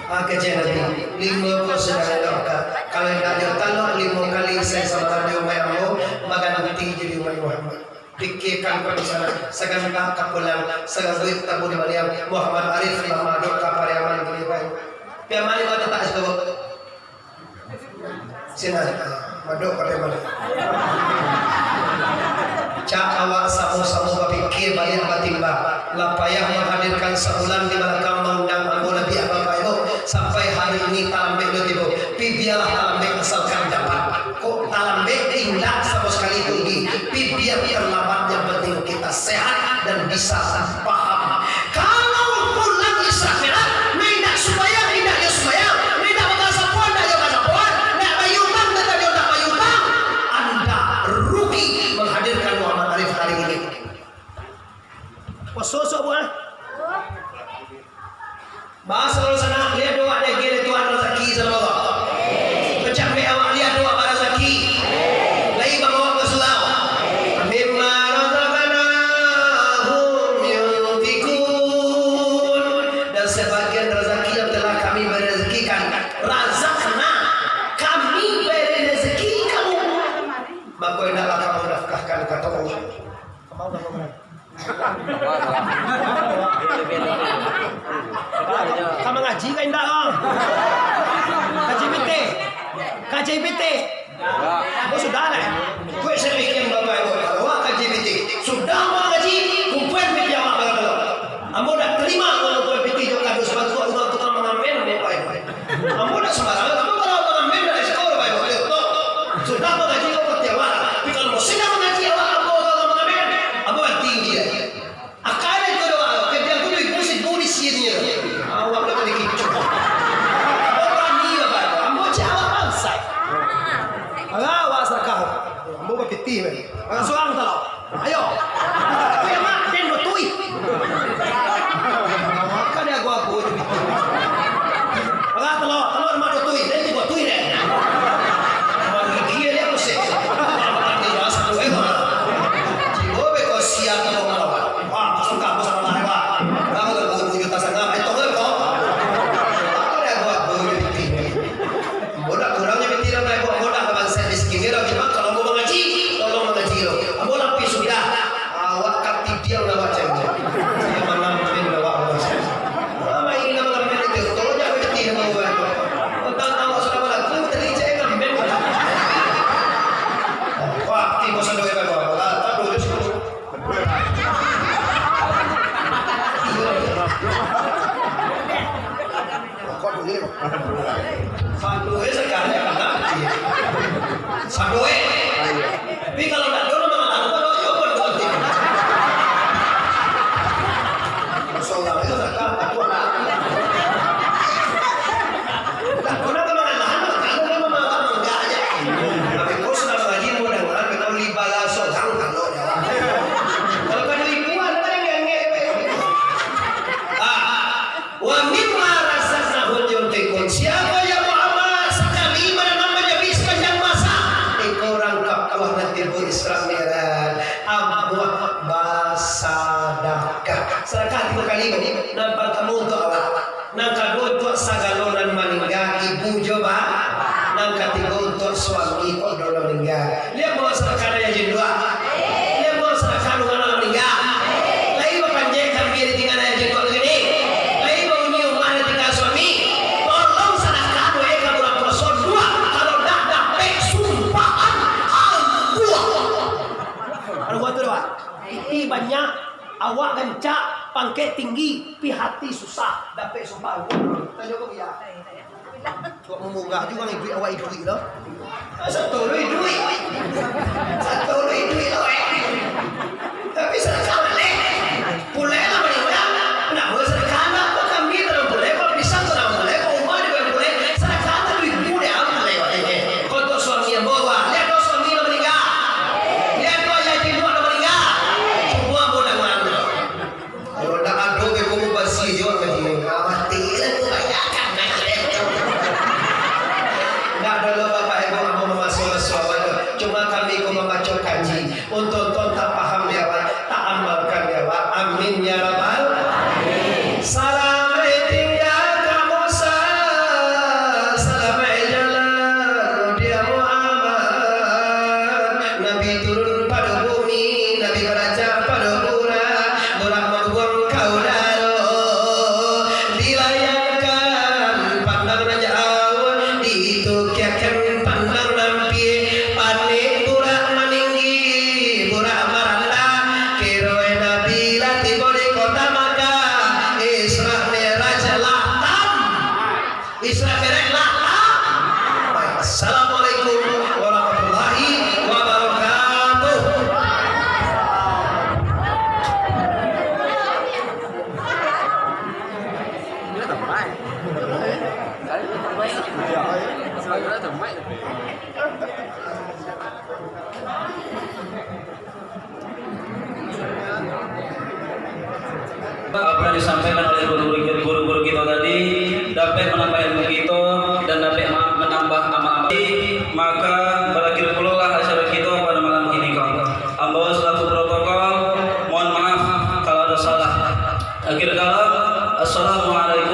Ah, kecek Nabi, limo ko sadang elok ka. Kalau indak jo talok limo kali, saya samalam di umai ambo, baganti jadi umai Muhammad. Pikirkan ko di sana, sagantak ka pulang, sagantuik tabun maliang, Muhammad Arif lah maadok ka Pariaman gini, pai. Pariaman ko tatak situ. Sinan, madok ka Pariaman. Cak awak samo-samo bapikia baliak batimbang. Lah payah manghadirkan sabulan di balakang maundang ambo labiah bapak ibu. Sampai hari ini talambek lo tibo. Pi bialah talambek asalkan dapat. Kok talambek indak samo sakali tu gi. Pi bia talabat, yang penting kita sehat dan bisa paham. Kalau pulang di akhirat, nan indak sumbayang, indak jo sumbayang, nan indak bakasapoan, indak jo kasapoan, indak bayia utang, indak jo indak bayia utang, anda rugi menghadirkan Muhammad Arif hari ini. Puaso suah, Bu, ah? Baa selalu sanak, liek doa dek Tuhan razaki, sanak Allah. Pacambek awak, liek doa barazaki. Lai bangawak basurau. Mimma razaqnahum yunfiqun. Dan sebagian razaki yang telah Kami merezekikan, razaqna, Kami beri rezeki kamu. Mako, hendaklah kamu nafkahkan, kato Allah. Ka mangaji ka indak, ah? Kaji pitih. Kaji pitih. Oh, sudah lah. Kuik sadikian Bapak Ibu. Kalau awak kaji pitih, sudah mangaji, kumpuan pitih awak kalau. Ambo dak tarimo kalau kumpuan pitih jo kardus bantuak urang tukang mangamen, Bapak Ibu. Ambo dak sambarangan, ambo kalau mangamen dak risiko, Bapak Ibu. Sudah mangaji, kau pati awak. Tapi kalau sudah mangaji awak, ambo kalau mangamen, ambo mati dia. Akanyo itu doa, kerja tu duit musik budi sini. Awak dah kena kicuh. Berani lah, Pak. Ambo cak awak bangsai. Alah, awak sarakah. Ambo bapitih, Pak. Agak surang tu lah. Ayo. Tapi amak, den dua tui. Awak kan dia gua, gua je pitih. Alah, telok, telok amak dua tui. Den tiga tui deh. Amak gigi dia pusing. Amak mati rasa tu, eh, mah. Jiwa beko siap, Wah, suka aku sama lah, wah. Kamu tu buku juta setengah, eh, tolong kau. Apa dia buat buku di T V? Bodoh kurangnya pikiran, eh, buat bodoh ke bangsa miskin ni, cuma kalau mau mengaji, tolong mengaji lo. Kamu lapis sudah. Awak kati dia udah baca. Saya malam mungkin udah baca. Lama ini nama-nama itu, tolong jangan berhenti sama orang. Tentang awak sudah berlaku, tadi saya ngambil. Wah, tiba sudah kita bawa. Tak boleh. Rokok dulu. Satu eh sekali kena. Satu eh. Tapi kalau tak dulu, malah aku kalau yo pun Buat tu, Pak. Pitih banyak, awak rancak, pangkek tinggi, pi hati susah, dapek sumpah. Tanyo ka Buya. Cubo mamunggah juo iduik awak iduik lo. Satolo iduik. Satolo iduik lo, eh. Tapi sadakah maleh. Pulai lah maningga. Ndak boleh sadakah, ndak ko kami dalam pulai, ko pisang dalam pulai, ko umah di dalam pulai. Sadakah lah duit ibu dek awak maleh, eh. Ko untuak suami ambo, wah. Liek ko suami lah maningga. Liek ko ayah jinuak lah maningga. Cubo ambo danga dulu. Kalau ndak ado beko mubazia jo ngaji. Ah, mati lah tu, bayangkan ngaji tu. Ndak ado lo Bapak Ibu ambo mamaso-maso awak tu. Cuma kami ko mambaco kanji. Untuak-untuak tapaham dek awak, taamalkan dek awak. Amin ya rabbal alamin. Salamaik tingga ka Musa, salamaik jalan dia Muhammad. Nabi turun pado bumi, Nabi barajak pado burak, burak mambuang ka udaro. Dilayangkan pandang nan jauah, diitukiakan pandang nan piak. Panek burak maninggi, burak marandah. Kironyo Nabi lah tibo di kota Makkah. Isra Mi'raj lah tam. Isra Mi'raj lah. Baik, assalamualaikum warahmatullahi wabarakatuh. Apa yang disampaikan oleh guru-guru, guru-guru kita tadi dapat menambah ilmu kita dan dapat ma-, menambah amal-amal. Maka berakhir pula lah acara kita pada malam ini, kawan. Ambo selaku protokol, mohon maaf kalau ada salah. Akhir kalam, assalamualaikum.